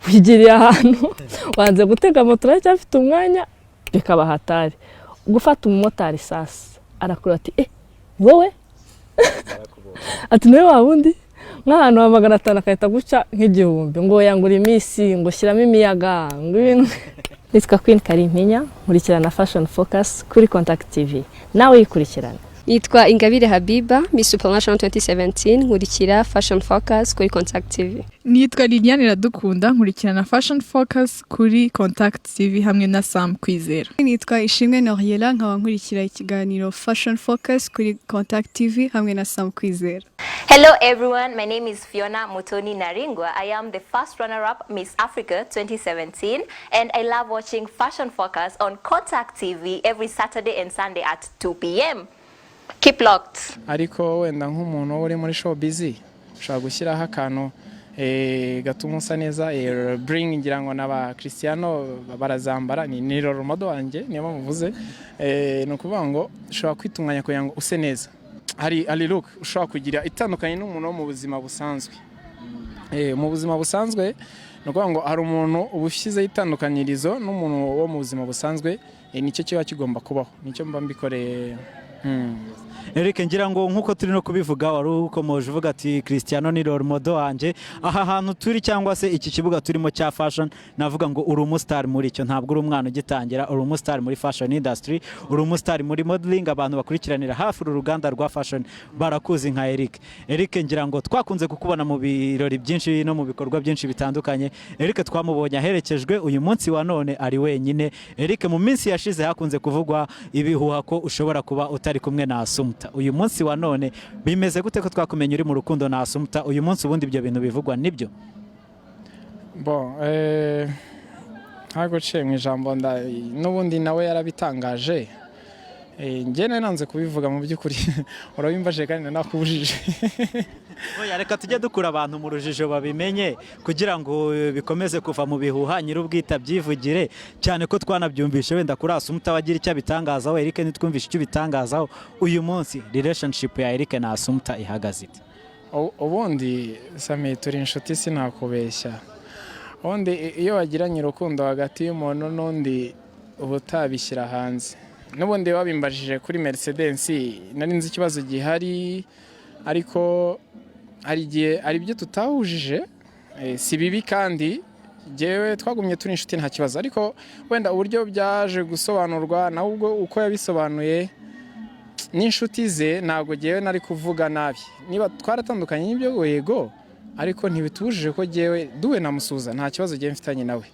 wigiriye ahantu, wanze gutega moto, uracyafite umwanya, bikaba hatari. Gufata umumotari sasa, arakureba ati: "Eh, ni wowe?" Ati: "Niwe wa wundi?" Nk'ahantu ha 500 agahita guca nk'igihumbi, ngo yangura iminsi, ngo shyiramo imiyaga, ngo ibintu. Nitwa Queen Karimpinya, nkurikirana Fashion Focus kuri Contact TV, nawe yikurikirana. Nitwa Ingabire Habiba, Miss Supranational 2017, nkurikira Fashion Focus kuri Contact TV. Nitwa Liliane Iradukunda, nkurikirana Fashion Focus kuri Contact TV hamwe na Sam Kwizera. Nitwa Ishimwe Noriela, nkaba nkurikira ikiganiro Fashion Focus kuri Contact TV hamwe na Sam Kwizera. Hello everyone, my name is Fiona Mutoni Naringwa. I am the first runner-up Miss Africa 2017 and I love watching Fashion Focus on Contact TV every Saturday and Sunday at 2 p.m. Keep locked. Ariko wenda nk'umuntu uri muri showbiz, ushobora gushyiraho akantu gatuma usa neza, bling. Ngira ngo n'aba Cristiano barazambara, ni role model wanjye, niyo mpamvu. Ni ukuvuga ngo ushobora kwitunganya kugira ngo use neza. Hari look ushobora kugira itandukanye n'umuntu wo mu buzima busanzwe. Mu buzima busanzwe, ni ukuvuga ngo hari umuntu uba ushyizeho itandukanyirizo n'umuntu wo mu buzima busanzwe. Nicyo kiba kigomba kubaho, nicyo mba mbikoreye. Eric, ngira ngo nk'uko turi no kubivuga, wari ukomoje uvuga ati Cristiano ni role model wanjye. Aha hantu turi cyangwa se iki kibuga turimo cya fashion, navuga ngo uri umustar muri cyo. Ntabwo uri umwana ugitangira, uri umustar muri fashion industry, uri umustar muri modeling. Abantu bakurikiranira hafi uru ruganda rwa fashion barakuzi nka Eric. Eric, ngira ngo twakunze kukubona mu birori byinshi no mu bikorwa byinshi bitandukanye. Eric twamubonye aherekejwe, uyu munsi wa none ari wenyine. Eric, mu minsi yashize hakunze kuvugwa ibihuha ko ushobora kuba utari kumwe na Assumpta. Uyu munsi wa none bimeze gute ko twakumenya uri mu rukundo na Assumpta? Uyu munsi ubundi ibyo bintu bivugwa nibyo? Bon, ntabwo ciye mu ijambo nda, n'ubundi nawe yarabitangaje. Njye nari nanze kubivuga mu by'ukuri, urabimbaje kandi nakubujije. Oya, reka tujye dukura abantu mu rujijo babimenye kugira ngo bikomeze kuva mu bihuha, nyir'ubwite abyivugire, cyane ko twanabyumvishe wenda kuri Assumpta wagira icyo abitangazaho. Eric ntitwumvishe icyo ubitangazaho. Uyu munsi relationship ya Eric na Assumpta ihagaze ite? Ubundi Sami, turi inshuti, sinakubeshya. Ubundi iyo wagiranye urukundo hagati y'umuntu n'undi, uba utabishyira hanze. N'ubundi wabimbajije kuri Mercedes, nari nzi ikibazo gihari, ariko hari igihe hari ibyo tutahujije. Si bibi, kandi jyewe twagumye turi inshuti, nta kibazo. Ariko wenda uburyo byaje gusobanurwa nawe ubwo uko yabisobanuye n'inshuti ze, ntabwo jyewe nari kuvuga nabi. Niba twaratandukanye n'ibyo, yego, ariko ntibitubujije ko jyewe duwe namusuza, nta kibazo jyewe mfitanye nawe.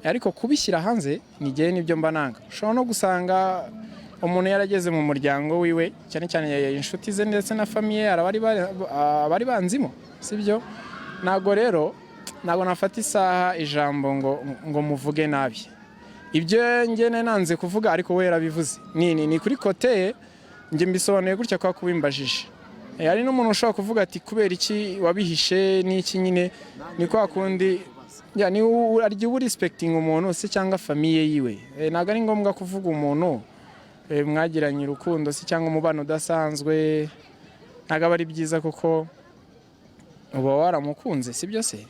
Ariko kubishyira hanze ni jyewe nibyo mba nanga. Ushobora no gusanga umuntu yarageze mu muryango wiwe, cyane cyane inshuti ze ndetse na famille, hari abari banzimo, sibyo? Ntabwo rero, ntabwo nafata isaha ijambo ngo muvuge nabi. Ibyo njye nanze kuvuga, ariko we yarabivuze, ni kuri côté ye. Njye mbisobanuye gutya kwa kubimbajije. Hari n'umuntu ushobora kuvuga ati: "Kubera iki wabihishe?" N'iki nyine ni kwa kundi ya ni arya uba respecting umuntu se cyangwa famille yiwe. Ntabwo ari ngombwa kuvuga umuntu mwagiranye urukundo se cyangwa umubano udasanzwe. Ntabwo aba ari byiza kuko uba waramukunze, sibyo se?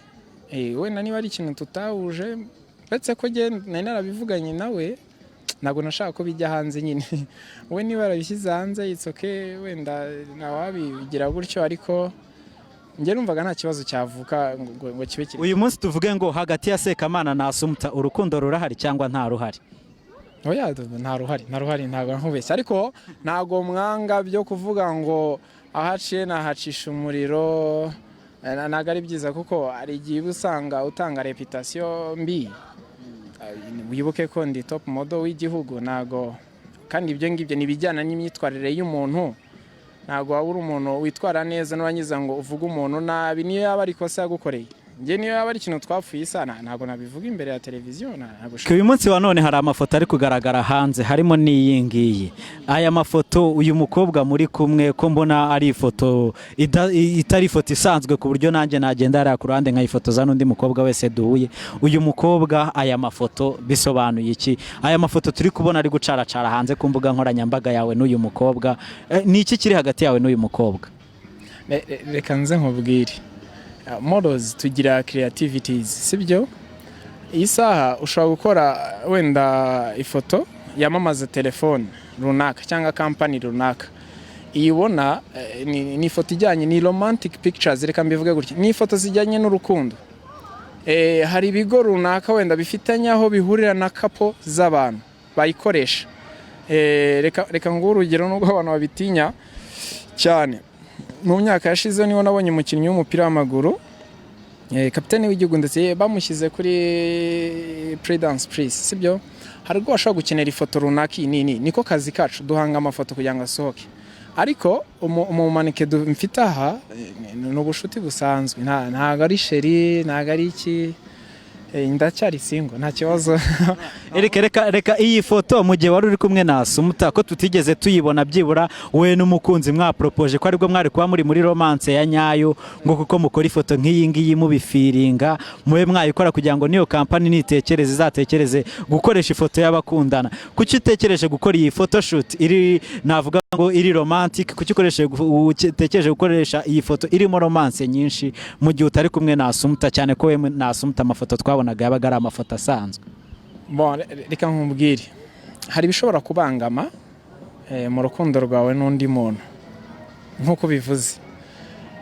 Wenda niba ari ikintu tutahuje, uretse ko njye nari narabivuganye nawe, ntabwo nashaka ko bijya hanze nyine. We niba yarabishyize hanze, it's okay, wenda ntawabigira gutyo, ariko njye numvaga nta kibazo cyavuka ngo kibe kiri. Uyu munsi tuvuge ngo hagati ya Sekamana na Assumpta urukundo rurahari cyangwa nta ruhari? Oya, nta ruhari, nta ruhari, ntabwo nkubeshya, ariko ntabwo mwanga byo kuvuga ngo aho aciye nahacisha umuriro. Ntabwo ari byiza kuko hari igihe uba usanga utanga réputation mbi. Wibuke ko ndi top model w'igihugu. Ntabwo kandi ibyo ngibyo ni ibijyana n'imyitwarire y'umuntu. Ntabwo waba uri umuntu witwara neza nurangiza ngo uvuge umuntu nabi, niyo yaba ari ikosa yagukoreye. Njye niyo yaba ari ikintu twapfuye isana, ntabwo nabivuga imbere ya televiziyo, ntabwo. Uyu munsi wa none hari amafoto ari kugaragara hanze, harimo n'iyi ngiyi. Aya mafoto, uyu mukobwa muri kumwe, ko mbona ari ifoto itari ifoto isanzwe, ku buryo nanjye nagenda hariya ku ruhande nkayifotoza n'undi mukobwa wese duhuye. Uyu mukobwa, aya mafoto bisobanuye iki? Aya mafoto turi kubona ari gucaracara hanze ku mbuga nkoranyambaga yawe n'uyu mukobwa, ni iki kiri hagati yawe n'uyu mukobwa? Reka nze nkubwire. Models tugira creativities, sibyo? Iyi saha ushobora gukora wenda ifoto yamamaza telefone runaka cyangwa kampani runaka. Iyi ubona ni ifoto ijyanye, ni romantic pictures, reka mbivuge gutya, ni ifoto zijyanye n'urukundo. Hari ibigo runaka wenda bifitanye aho bihurira na couple z'abantu bayikoresha. Reka nguhe urugero, nubwo abantu babitinya cyane. Mu myaka yashize niho nabonye umukinnyi w'umupira w'amaguru, kapiteni w'igihugu, ndetse bamushyize kuri Prudence Prince, sibyo? Hari ubwo bashobora gukenera ifoto runaka iyi nini. Niko kazi kacu, duhanga amafoto kugira ngo asohoke. Ariko umumanike mfite aha, ni ubushuti busanzwe. Ntabwo ari chéri, ntabwo ari iki. Ndacyari single, nta kibazo. Reka reka reka, iyi foto mu gihe wari uri kumwe na Assumpta, ko tutigeze tuyibona byibura we n'umukunzi mwaporopoje, ko aribwo mwari kuba muri romance ya nyayo, ngo kuko mukora ifoto nk'iyi ngiyi mubifiringa, mube mwayikora kugira ngo niyo kampani nitekereze izatekereze gukoresha ifoto y'abakundana. Kuki utekereje gukora iyi photoshoot iri, navuga ngo iri romantic? Kuki utekereje gukoresha iyi foto irimo romance nyinshi mu gihe utari kumwe na Assumpta, cyane ko we na Assumpta amafoto twabonaga yabaga ari amafoto asanzwe? Bon, reka nkubwire, hari ibishobora kubangama. mu rukundo rwawe n'undi muntu nk'uko bivuze.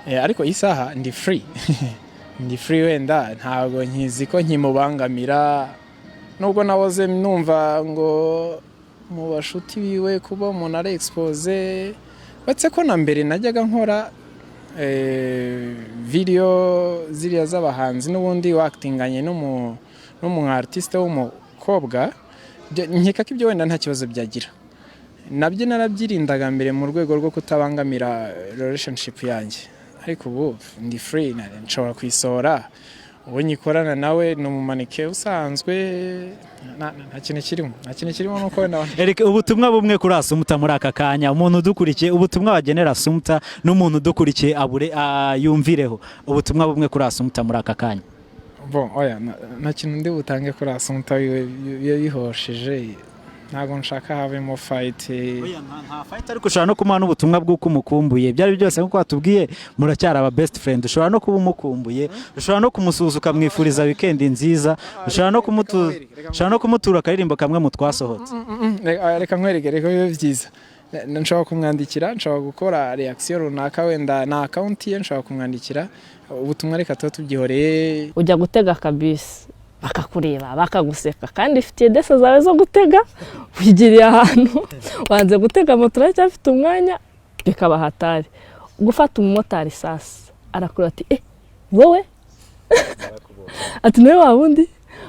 Ariko isaha ndi free, ndi free, wenda ntabwo nkizi ko nkimubangamira, nubwo nahoze numva ngo mu bashuti biwe kuba umuntu ari expose. Uretse ko na mbere najyaga nkora video ziriya z'abahanzi, n'ubundi wakitinganye n'umu artiste w'umukobwa, nkeka ko ibyo wenda nta kibazo byagira. Nabyo narabyirindaga mbere mu rwego rwo kutabangamira relationship yanjye, ariko ubu ndi free, nshobora kuyisohora. Ubu nyikorana nawe ni umumanike usanzwe, nta kintu kirimo, nta kintu kirimo, nuko wenda Eric, ubutumwa bumwe kuri Assumpta muri aka kanya, umuntu udukurikiye, ubutumwa wagenera Assumpta n'umuntu udukurikiye abure yumvireho ubutumwa bumwe kuri Assumpta muri aka kanya. Bon, oya, nta kintu ndi butange kuri Assumpta wiwe, iyo bihosheje ntabwo nshaka habemo fight. Nta fight, ariko ushobora no kumuha n'ubutumwa bw'uko umukumbuye. Ibyo ari byo byose, nk'uko watubwiye, muracyari aba best friend. Ushobora no kuba umukumbuye, ushobora no kumusuhuza ukamwifuriza weekend nziza, ushobora no kumutura akaririmbo kamwe mu twasohotse. Reka nkwereke, reka bibe byiza. Nshobora kumwandikira, nshobora gukora reaction runaka, wenda na account ye nshobora kumwandikira ubutumwa. Reka tuba tubyihoreye. Ujya gutega akabisi, bakakureba, bakaguseka, kandi ifitiye desa zawe zo gutega, wigiriye ahantu, wanze gutega moto, uracyafite umwanya, bikaba hatari. Gufata umumotari sasa, arakureba ati: "Eh, wowe?" Ati: "Niwe wa wundi?"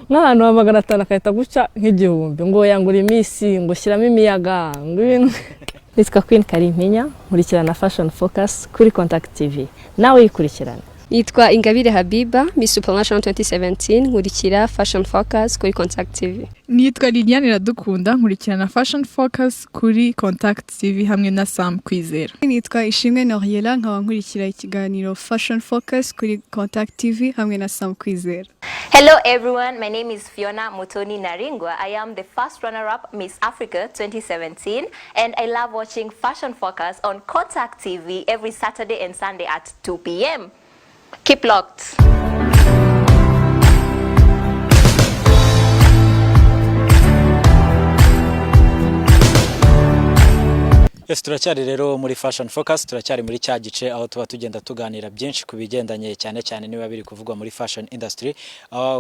Nk'ahantu ha 500 agahita guca nk'igihumbi, ngo yangura iminsi, ngo shyiramo imiyaga, ngo ibintu. Nitwa Queen Karimpinya, nkurikirana Fashion Focus kuri Contact TV, nawe yikurikirana. Nitwa Ingabire Habiba, Miss Supranational 2017, nkurikira Fashion Focus kuri Contact TV. Nitwa Liliane Iradukunda, nkurikirana Fashion Focus kuri Contact TV hamwe na Sam Kwizera. Nitwa Ishimwe Noriella, nkaba nkurikira ikiganiro Fashion Focus kuri Contact TV hamwe na Sam Kwizera. Hello everyone, my name is Fiona Mutoni Naringwa. I am the first runner-up Miss Africa 2017 and I love watching Fashion Focus on Contact TV every Saturday and Sunday at 2 p.m. Keep locked. Yes, turacyari rero muri Fashion Focus, turacyari muri cya gice aho tuba tugenda tuganira byinshi ku bigendanye cyane cyane niba biri kuvugwa muri fashion industry.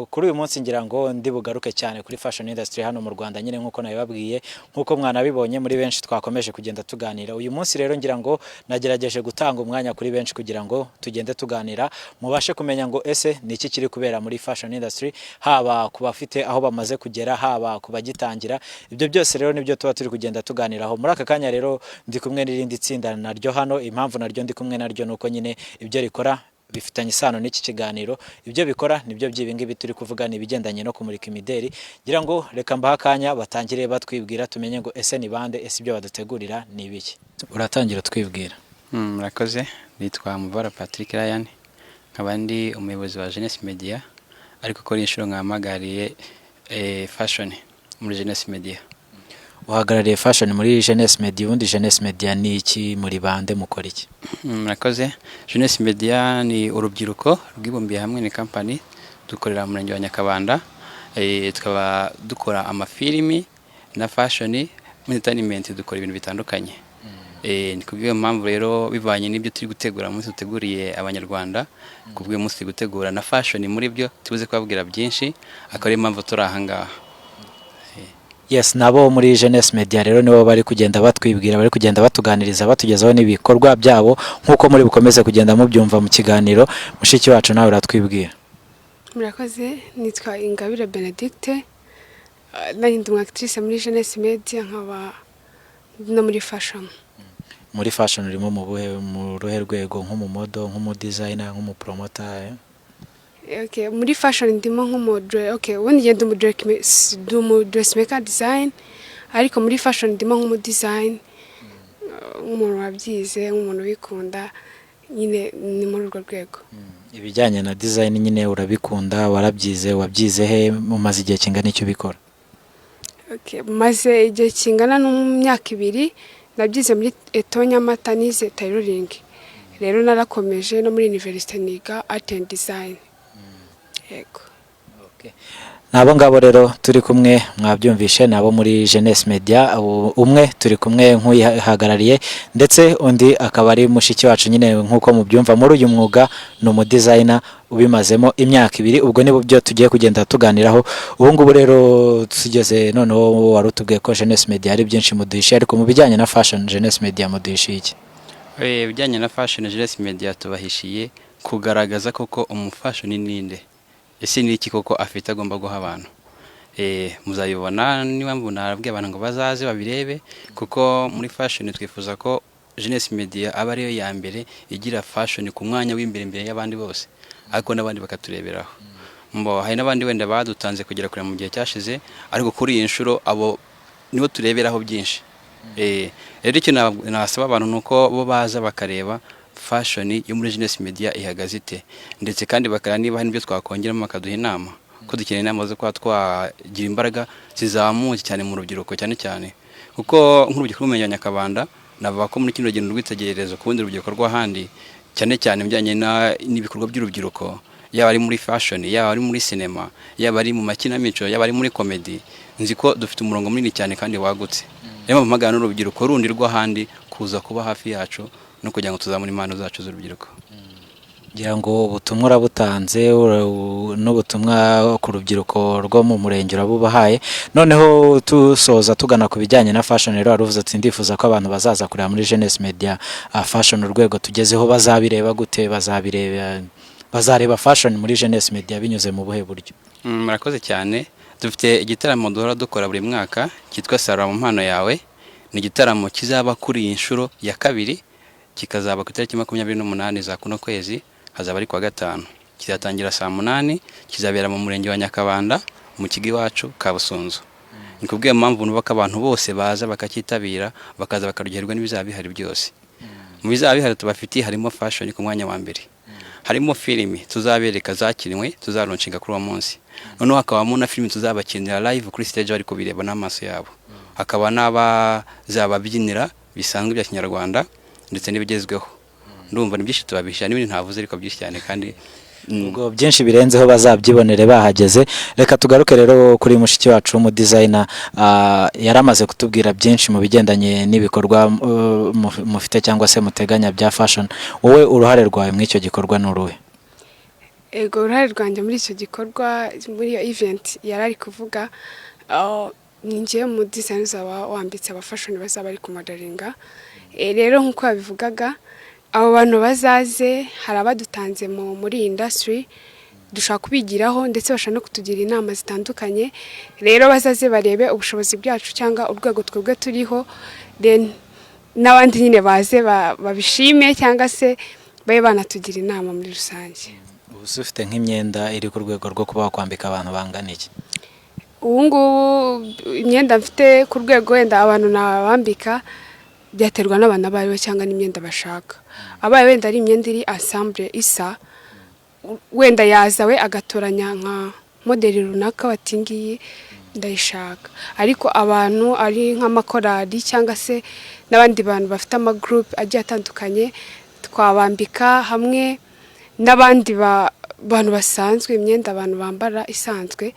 Kuri uyu munsi ngira ngo ndi bugaruke cyane kuri fashion industry hano mu Rwanda nyine, nkuko nabibabwiye, nkuko mwanabibonye muri benshi twakomeje kugenda tuganira. Uyu munsi rero ngira ngo nagerageje gutanga umwanya kuri benshi kugira ngo tugende tuganira, mubashe kumenya ngo ese ni iki kiri kubera muri fashion industry, haba ku bafite aho bamaze kugera, haba ku bagitangira. Ibyo byose rero nibyo tuba turi kugenda tuganiraho. Muri aka kanya rero ndi kumwe n'irindi tsinda naryo hano. Impamvu naryo ndi kumwe naryo nuko nyine ibyo rikora bifitanye isano n'iki kiganiro. Ibyo bikora nibyo by'ibi ngibi turi kuvuga, ni ibigendanye no kumurika imideri. Ngira ngo reka mbahe akanya batangire batwibwira, tumenye ngo ese ni bande, ese ibyo badutegurira ni ibiki. Uratangira twibwira. Murakoze. nitwa Muvara Patrick Ryan, nkaba ndi umuyobozi wa Jeunesse Media, ariko kuri inshuro nkahamagariye fashion muri Jeunesse Media. Uhagarariye fashion muri Jeunesse Media. Ubundi Jeunesse Media ni iki? Muri bande? Mukora iki? Murakoze. Jeunesse Media ni urubyiruko rwibumbiye hamwe, ni company dukorera mu murenge wa Nyakabanda, tukaba dukora amafilimi na fashion muri entertainment, dukora ibintu bitandukanye. Ni kubw'iyo mpamvu rero, bivanye n'ibyo turi gutegura munsi duteguriye Abanyarwanda, kubw'iyo munsi turi gutegura na fashion muri byo, tubuze kubabwira byinshi, akaba ariyo mpamvu turi aha ngaha. Yes, nabo muri Jeunesse Media rero nibo bari kugenda batwibwira, bari kugenda batuganiriza, batugezaho n'ibikorwa byabo nk'uko muri bukomeze kugenda mubyumva mu kiganiro. Mushiki wacu, nawe uratwibwira. Murakoze. Nitwa Ingabire Benedicte, nanjye ndi umu actrice muri Jeunesse Media, nkaba no muri fashion. Muri fashion urimo mu buhe, mu ruhe rwego? Nk'umumodel, nk'umudesigner, nk'umupromoter, eh? Okay, muri fashion ndimo nk'umu, okay, ubundi ngenda ndi umu dressmaker design, ariko muri fashion ndimo nk'umu design, nk'umuntu wabyize, nk'umuntu ubikunda nyine, ni muri urwo rwego. Ibijyanye na design nyine urabikunda, warabyize? Wabyize he? Mumaze igihe kingana icyo ubikora? Okay, maze igihe kingana n'imyaka 2. Nabyize muri ETO Nyamata, nize tailoring. Rero narakomeje no muri university niga art and design. Yego. Ni abo ngabo rero turi kumwe, mwabyumvishe, ni abo muri Jeunesse Media. Umwe turi kumwe nk'uyihagarariye, ndetse undi akaba ari mushiki wacu nyine. Nk'uko mubyumva, muri uyu mwuga ni umudizayina ubimazemo imyaka 2. Ubwo ni byo tugiye kugenda tuganiraho ubu ngubu. Rero tugeze noneho, wari utubwiye ko Jeunesse Media hari byinshi muduhishiye, ariko mu bijyanye na fashion, Jeunesse Media muduhishiye iki? Ibijyanye na fashion, Jeunesse Media tubahishiye kugaragaza koko umufashion ninde, ese ni iki koko afite agomba guha abantu. Muzabibona niba mbona arabwiye abantu ngo bazaze babirebe, kuko muri fashion twifuza ko Jeunesse Media aba ariyo ya mbere igira fashion ku mwanya w'imbere imbere y'abandi bose, ariko n'abandi bakatureberaho. Mbo hari n'abandi wenda badutanze kugera kure mu gihe cyashize, ariko kuri iyi nshuro abo nibo tureberaho byinshi. Rero icyo nasaba abantu ni uko bo baza bakareba fashion yo muri Jeunesse Media ihagaze ite, ndetse kandi bakareba niba hari n'ibyo twakongeramo, bakaduha inama, ko dukeneye inama zo kuba twagira imbaraga zizamuye cyane mu rubyiruko, cyane cyane kuko nk'urubyiruko rw'umurenge wa Nyakabanda navuga ko muri kino rugendo rw'itegererezo ku rundi rubyiruko rw'ahandi, cyane cyane mu bijyanye n'ibikorwa by'urubyiruko, yaba ari muri fashion, yaba ari muri sinema, yaba ari mu makinamico, yaba ari muri comedy. Nzi ko dufite umurongo munini cyane kandi wagutse. Niyo mpamvu mpamagara n'urubyiruko rundi rw'ahandi kuza kuba hafi yacu no kugira ngo tuzamure impano zacu z'urubyiruko. Ngira ngo ubutumwa urabutanze, n'ubutumwa ku rubyiruko rwo mu murenge urabubahaye. Noneho tusoza, tugana ku bijyanye na fashion rero, wari uvuze ati ndifuza ko abantu bazaza kureba muri Jeunesse Media fashion urwego tugezeho. Bazabireba gute? Bazabireba, bazareba fashion muri Jeunesse Media binyuze mu buhe buryo? Murakoze cyane. Dufite igitaramo duhora dukora buri mwaka cyitwa Sara mu mpano yawe. Ni igitaramo kizaba kuri iyi nshuro ya kabiri, kikazaba ku itariki 28 za kuno kwezi, hazaba ari kuwa gatanu. Kizatangira saa 8, kizabera mu murenge wa Nyakabanda mu kigo iwacu Kabusunzu. Ni kubw'iyo mpamvu numva ko abantu bose baza bakacyitabira, bakaza bakaryoherwa n'ibizaba bihari byose. Mu bizaba bihari tubafitiye harimo fashion ku mwanya wa mbere, harimo filimi tuzabereka zakinwe, tuzalaunchinga kuri uwo munsi, noneho hakabamo na filimi tuzabakinira live kuri stage bari kubireba n'amaso yabo, hakaba n'abazababyinira bisanzwe bya kinyarwanda ndetse n'ibigezweho. Ndumva ni byinshi tubabisha n'ibindi ntavuze, ariko byinshi cyane kandi Ubwo byinshi birenzeho bazabyibonere bahageze. Reka tugaruke rero kuri mushiki wacu w'umudizayina. Yari amaze kutubwira byinshi mu bigendanye n'ibikorwa mufite cyangwa se muteganya bya fashion. Wowe uruhare rwawe muri icyo gikorwa ni uruhe? Ego, uruhare rwanjye muri icyo gikorwa, muri iyo event yari ari kuvuga, ni njyewe mu design uzaba wambitse abafashion bazaba bari kumodelinga. Rero nk'uko yabivugaga, abo bantu bazaze, hari abadutanze muri iyi industry dushobora kubigiraho, ndetse bashobora no kutugira inama zitandukanye. Rero bazaze barebe ubushobozi bwacu cyangwa urwego twebwe turiho, then n'abandi nyine baze babishime cyangwa se babe banatugira inama muri rusange. Ubu se ufite nk'imyenda iri ku rwego rwo kuba wakwambika abantu bangana iki? Ubu ngubu imyenda mfite ku rwego wenda abantu nabambika, byaterwa n'abantu abo aribo cyangwa n'imyenda bashaka. Abaye wenda ari imyenda iri ensemble isa, wenda yaza we agatoranya nka modeli runaka bati ngiyi ndayishaka. Ariko abantu ari nk'amakorali cyangwa se n'abandi bantu bafite amagurupe agiye atandukanye, twabambika hamwe n'abandi bantu basanzwe. Imyenda abantu bambara isanzwe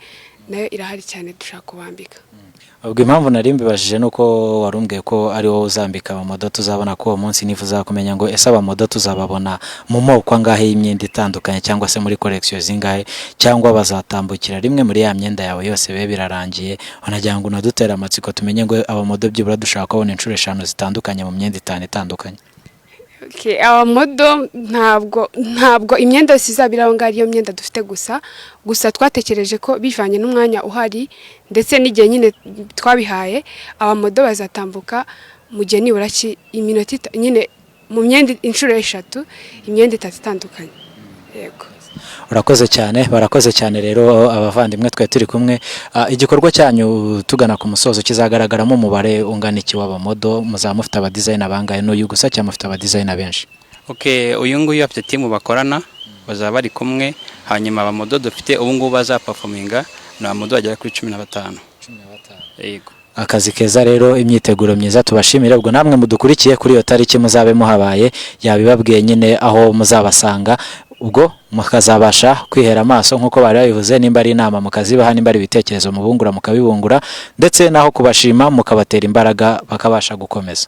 nayo irahari cyane, dushaka kubambika. Ubwo impamvu nari mbibajije ni uko warumbwiye ko ari wowe uzambika abamodel tuzabona ko uwo munsi. Nifuza kumenya ngo ese abamodel tuzababona mu moko angahe y'imyenda itandukanye, cyangwa se muri collection zingahe, cyangwa bazatambukira rimwe muri ya myenda yawe yose bibe birarangiye? Wanagira ngo unadutere amatsiko tumenye ngo abamodel byibura dushaka kubona inshuro eshanu zitandukanye mu myenda itanu itandukanye. Okay, abamodel ntabwo imyenda yose izaba iri aho ngaho ariyo myenda dufite gusa. Gusa twatekereje ko bivanye n'umwanya uhari ndetse n'igihe nyine twabihaye, abamodel bazatambuka mu gihe nibura iminota nyine mu myenda inshuro eshatu, imyenda itatu itandukanye, yego. Urakoze cyane, barakoze cyane. Rero abavandimwe twari turi kumwe, igikorwa cyanyu, tugana ku musozo, kizagaragaramo umubare ungana iki w'abamodel? Muzaba mufite abadizayina bangahe? N'uyu gusa cyangwa mufite abadizayina benshi? Okay, uyu nguyu afite team bakorana, bazaba bari kumwe. Hanyuma abamodel dufite ubu ngubu bazaperforminga ni abamodel bagera kuri 15. Yego. Akazi keza rero, imyiteguro myiza, tubashimire. Ubwo namwe mudukurikiye, kuri iyo tariki muzabe muhabaye. Yabibabwiye nyine aho muzabasanga. Ubwo mukazabasha kwihera amaso nk'uko bari babivuze, nimba ari inama mukazibaha, nimba ari ibitekerezo mubungura mukabibungura, ndetse naho kubashima mukabatera imbaraga bakabasha gukomeza.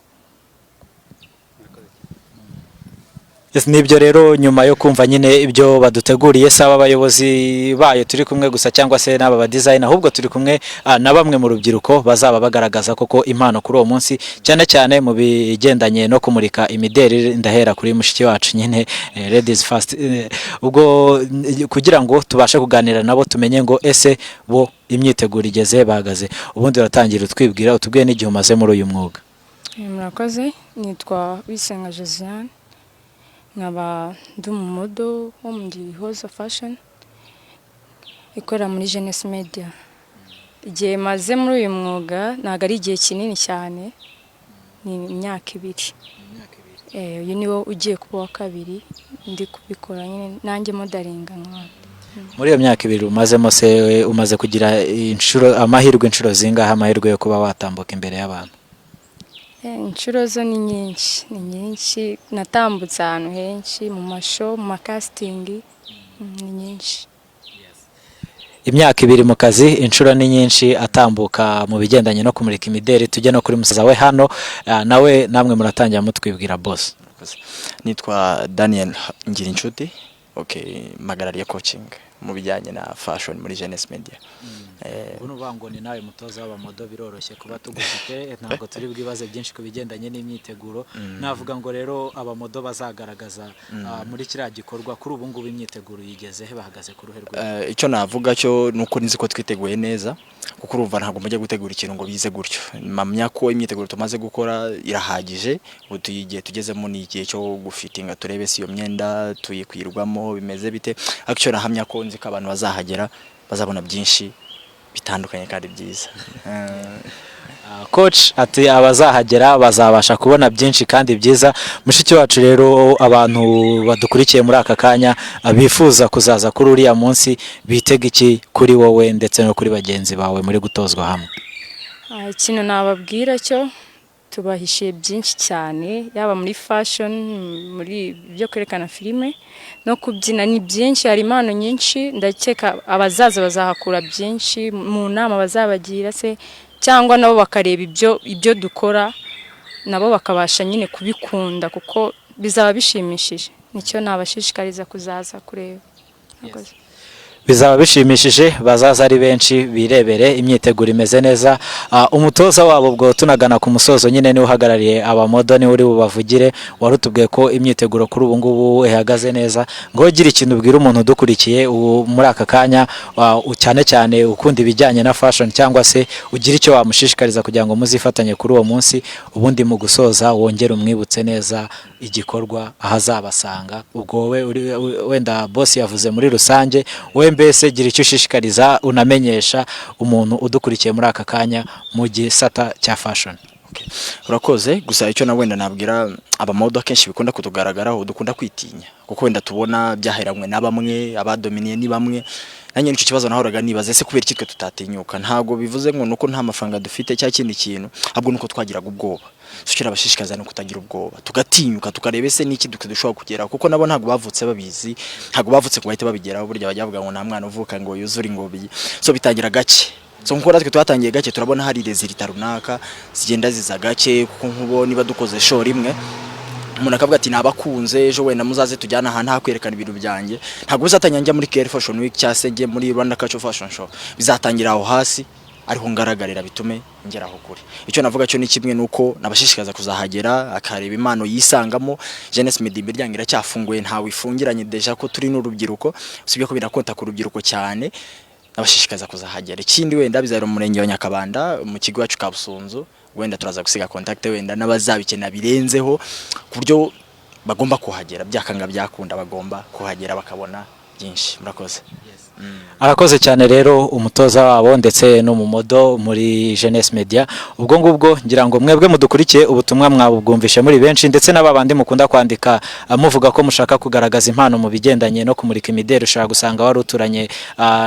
Yes, nibyo rero, nyuma yo kumva nyine ibyo baduteguriye, saba abayobozi bayo turi kumwe gusa cyangwa se n'aba ba design, ahubwo turi kumwe na bamwe mu rubyiruko bazaba bagaragaza koko impano kuri uwo munsi, cyane cyane mu bigendanye no kumurika imideri. Ndahera kuri mushiki wacu nyine, ladies first. Ubwo kugira ngo tubashe kuganira nabo, tumenye ngo ese bo imyiteguro igeze bahagaze. Ubundi uratangira utwibwira, utubwiye n'igihe umaze muri uyu mwuga. Murakoze, nitwa Uyisenga Josiane, nkaba ndi umumodel wo mu Gihozo Fashion ikorera muri Jeunesse Media. Igihe maze muri uyu mwuga ntabwo ari igihe kinini cyane, ni imyaka 2. Uyu ni wo ugiye kuba uwa kabiri ndi kubikora nyine nanjye modelinga nk'abandi. Muri iyo myaka 2 umazemo se, umaze kugira inshuro amahirwe inshuro zingahe, amahirwe yo kuba watambuka imbere y'abantu? Inshuro zo ni nyinshi, ni nyinshi. Natambutse ahantu henshi, mu mashow, mu macasting, ni nyinshi. Imyaka 2 mu kazi, inshuro ni nyinshi atambuka mu bigendanye no kumurika imideri. Tujye no kuri musaza we hano, nawe namwe muratangira mutwibwira, boss. Nitwa Daniel Ngirinshuti. Okay, mpagarariye coaching mu bijyanye na fashion muri Jeunesse Media. Ubu ni ukuvuga ngo ni nawe mutoza w'abamodel. Biroroshye kuba tugufite, ntabwo turi bwibaze byinshi ku bigendanye n'imyiteguro. Navuga ngo rero abamodel bazagaragaza muri kiriya gikorwa, kuri ubu ngubu imyiteguro yigeze he, bahagaze ku ruhe rwego? Icyo navuga cyo ni uko nzi ko twiteguye neza, kuko urumva ntabwo mujya gutegura ikintu ngo bize gutyo. Mpamya ko imyiteguro tumaze gukora irahagije. Ubu igihe tugezemo ni igihe cyo gufitinga, turebe si iyo myenda tuyikwirwamo, bimeze bite. Ariko icyo nahamya ko nzi ko abantu bazahagera bazabona byinshi bitandukanye kandi byiza. Coach ati abazahagera bazabasha kubona byinshi kandi byiza. Mushiki wacu rero, abantu badukurikiye muri aka kanya bifuza kuzaza kuri uriya munsi bitega iki kuri wowe ndetse no kuri bagenzi bawe muri gutozwa hamwe? Ikintu nababwira cyo, tubahishiye byinshi cyane, yaba muri fashion, muri byo kwerekana filime no kubyina, ni byinshi. Hari impano nyinshi, ndakeka abazaza bazahakura byinshi mu nama bazabagira se, cyangwa nabo bakareba ibyo dukora, nabo bakabasha nyine kubikunda, kuko bizaba bishimishije. Nicyo nabashishikariza kuzaza kureba. Murakoze. Bizaba bishimishije, bazaza ari benshi birebere, imyiteguro imeze neza. Umutoza wabo, ubwo tunagana ku musozo nyine, niwe uhagarariye abamodel, niwe uri bubavugire. Wari utubwiye ko imyiteguro kuri ubu ngubu ihagaze neza. Ngo gira ikintu ubwira umuntu udukurikiye ubu muri aka kanya, cyane cyane ukunda ibijyanye na fashion, cyangwa se ugira icyo wamushishikariza kugira ngo muzifatanye kuri uwo munsi. Ubundi mu gusoza wongere umwibutse neza igikorwa, aho azabasanga. Ubwo wowe wenda boss yavuze muri rusange, wowe mbese gira icyo ushishikariza unamenyesha umuntu udukurikiye muri aka kanya mu gisata cya fashion. Urakoze. Gusa icyo na wenda nabwira abamodel, akenshi bikunda kutugaragaraho, dukunda kwitinya kuko wenda tubona byaheranywe na bamwe, abadominiye ni bamwe. Nanjye nicyo kibazo nahoraga nibaza: ese kubera iki twe tutatinyuka? Ntabwo bivuze ngo nuko nta mafaranga dufite cyangwa ikindi kintu, ahubwo nuko twagiraga ubwoba. So icyo nabashishikaza ni ukutagira ubwoba, tugatinyuka, tukareba ese niki dukwiye dushobora kugeraho, kuko nabo ntabwo bavutse babizi, ntabwo bavutse ngo bahite babigeraho. Burya bajya bavuga ngo nta mwana uvuka ngo yuzure ingobyi, so bitangira gake. So nkuko natwe twatangiye gake, turabona hari résultat runaka zigenda ziza gake, kuko nkubo niba dukoze show rimwe, umuntu akavuga ati nabakunze, ejo wenda muzaze tujyana ahantu hakwerekana ibintu byanjye. Ntabwo bizatangira njya muri Kigali Fashion Week cyangwa se njye muri Rwanda Culture Fashion Show, bizatangira aho hasi ariho ngaragarira, bitume ngeraho kure. Icyo navuga cyo ni kimwe, nuko nabashishikaza kuzahagera akareba impano yisangamo. Jeunesse Media imiryango iracyafunguye, ntawe ifungiranye, déjà ko turi n'urubyiruko, usibye ko birakonta ku rubyiruko cyane. Nabashishikaza kuzahagera. Ikindi wenda bizabera mu murenge wa Nyakabanda, mu kigo cyacu Kabusunzu. Wenda turaza gusiga contact, wenda n'abazabikenera birenzeho, ku buryo bagomba kuhagera byakanga byakunda, bagomba kuhagera bakabona byinshi. Murakoze. Arakoze cyane rero umutoza wabo ndetse n'umumodel muri Jeunesse Media. Ubwo ngubwo ngira ngo mwebwe mudukurikiye ubutumwa mwabubwumvishe muri benshi, ndetse n'ababandi mukunda kwandika muvuga ko mushaka kugaragaza impano mu bigendanye no kumurika imideli. Ushobora gusanga wari uturanye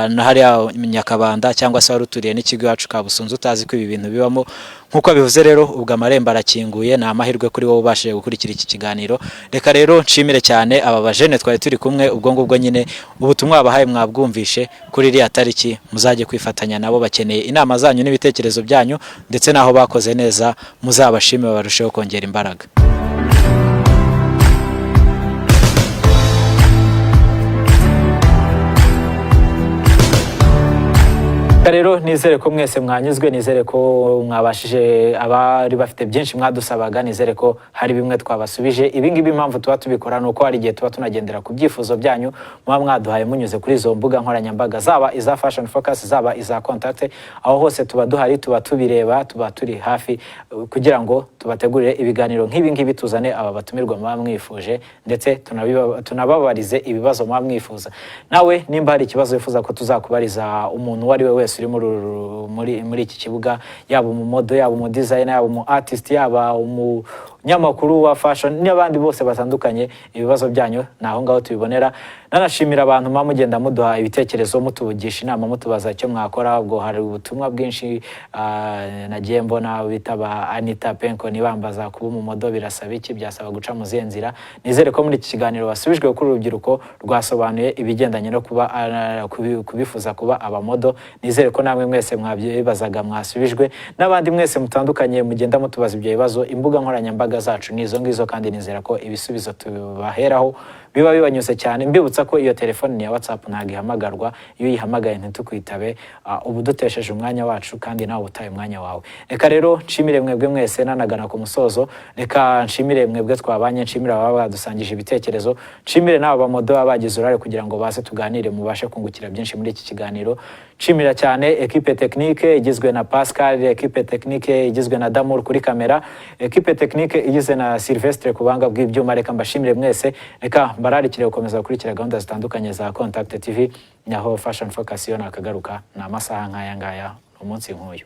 na hariya Nyakabanda, cyangwa se wari uturiye n'ikigo iwacu Kabusunzu, utazi ko ibi bintu bibamo. Nk'uko bivuze rero, ubwo amarembo arakinguye, ni amahirwe kuri wowe ubashije gukurikira iki kiganiro. Reka rero nshimire cyane aba bajene twari turi kumwe. Ubwo ngubwo nyine ubutumwa babahaye mwabwumvishe. Kuri iriya tariki muzajye kwifatanya nabo, bakeneye inama zanyu n'ibitekerezo byanyu, ndetse n'aho bakoze neza muzabashime, barusheho kongera imbaraga. Rero nizere ko mwese mwanyuzwe, nizere ko mwabashije, abari bafite byinshi mwadusabaga, nizere ko hari bimwe twabasubije. Ibi ngibi impamvu tuba tubikora ni uko hari igihe tuba tunagendera ku byifuzo byanyu muba mwaduhaye munyuze kuri izo mbuga nkoranyambaga, zaba iza Fashion Focus, zaba iza Contact. Aho hose tuba duhari, tuba tubireba, tuba turi hafi kugira ngo tubategurire ibiganiro nk'ibi ngibi, tuzane aba batumirwa muba mwifuje, ndetse tunababarize ibibazo muba mwifuza. Nawe nimba hari ikibazo wifuza ko tuzakubariza umuntu uwo ari we wese uri muri iki kibuga, yaba umumodel, yaba umudesigner, yaba umu artist, yaba umunyamakuru wa fashion n'abandi bose batandukanye, ibibazo byanyu ni aho ngaho tubibonera. Nanashimira abantu muba mugenda muduha ibitekerezo, mutugisha inama, mutubaza icyo mwakora. Ubwo hari ubutumwa bwinshi nagiye mbona bitaba Anita Penko nibambaza kuba umumodel birasaba iki, byasaba guca mu zihe nzira. Nizere ko muri iki kiganiro basubijwe, kuri urubyiruko rwasobanuye ibigendanye no kuba kubifuza kuba abamodel. Nizere ko namwe mwese mwabyibazaga mwasubijwe, n'abandi mwese mutandukanye mugenda mutubaza ibyo bibazo. Imbuga nkoranyambaga zacu ni izo ngizo, kandi nizera ko ibisubizo tubaheraho biba bibanyuze cyane. Mbibutsa ko iyo telefone ni iya WhatsApp, ntabwo ihamagarwa. Iyo uyihamagaye ntitukwitabe, uba udutesheje umwanya wacu kandi nawe utaye umwanya wawe. Reka rero nshimire mwebwe mwese, nanagana ku musozo. Reka nshimire mwebwe twabanye, nshimire ababa badusangije ibitekerezo, nshimire n'aba bamodel baba bagize uruhare kugira ngo baze tuganire, mubashe kungukira byinshi muri iki kiganiro. Nshimira cyane équipe technique igizwe na Pascal, équipe technique igizwe na Damour kuri kamera, équipe technique igizwe na Sylvestre ku buhanga bw'ibyuma. Reka mbashimire mwese, reka mbararikire gukomeza gukurikira gahunda zitandukanye za Contact TV. Naho Fashion Focus yo nakagaruka, ni amasaha nk'aya ngaya, umunsi nk'uyu.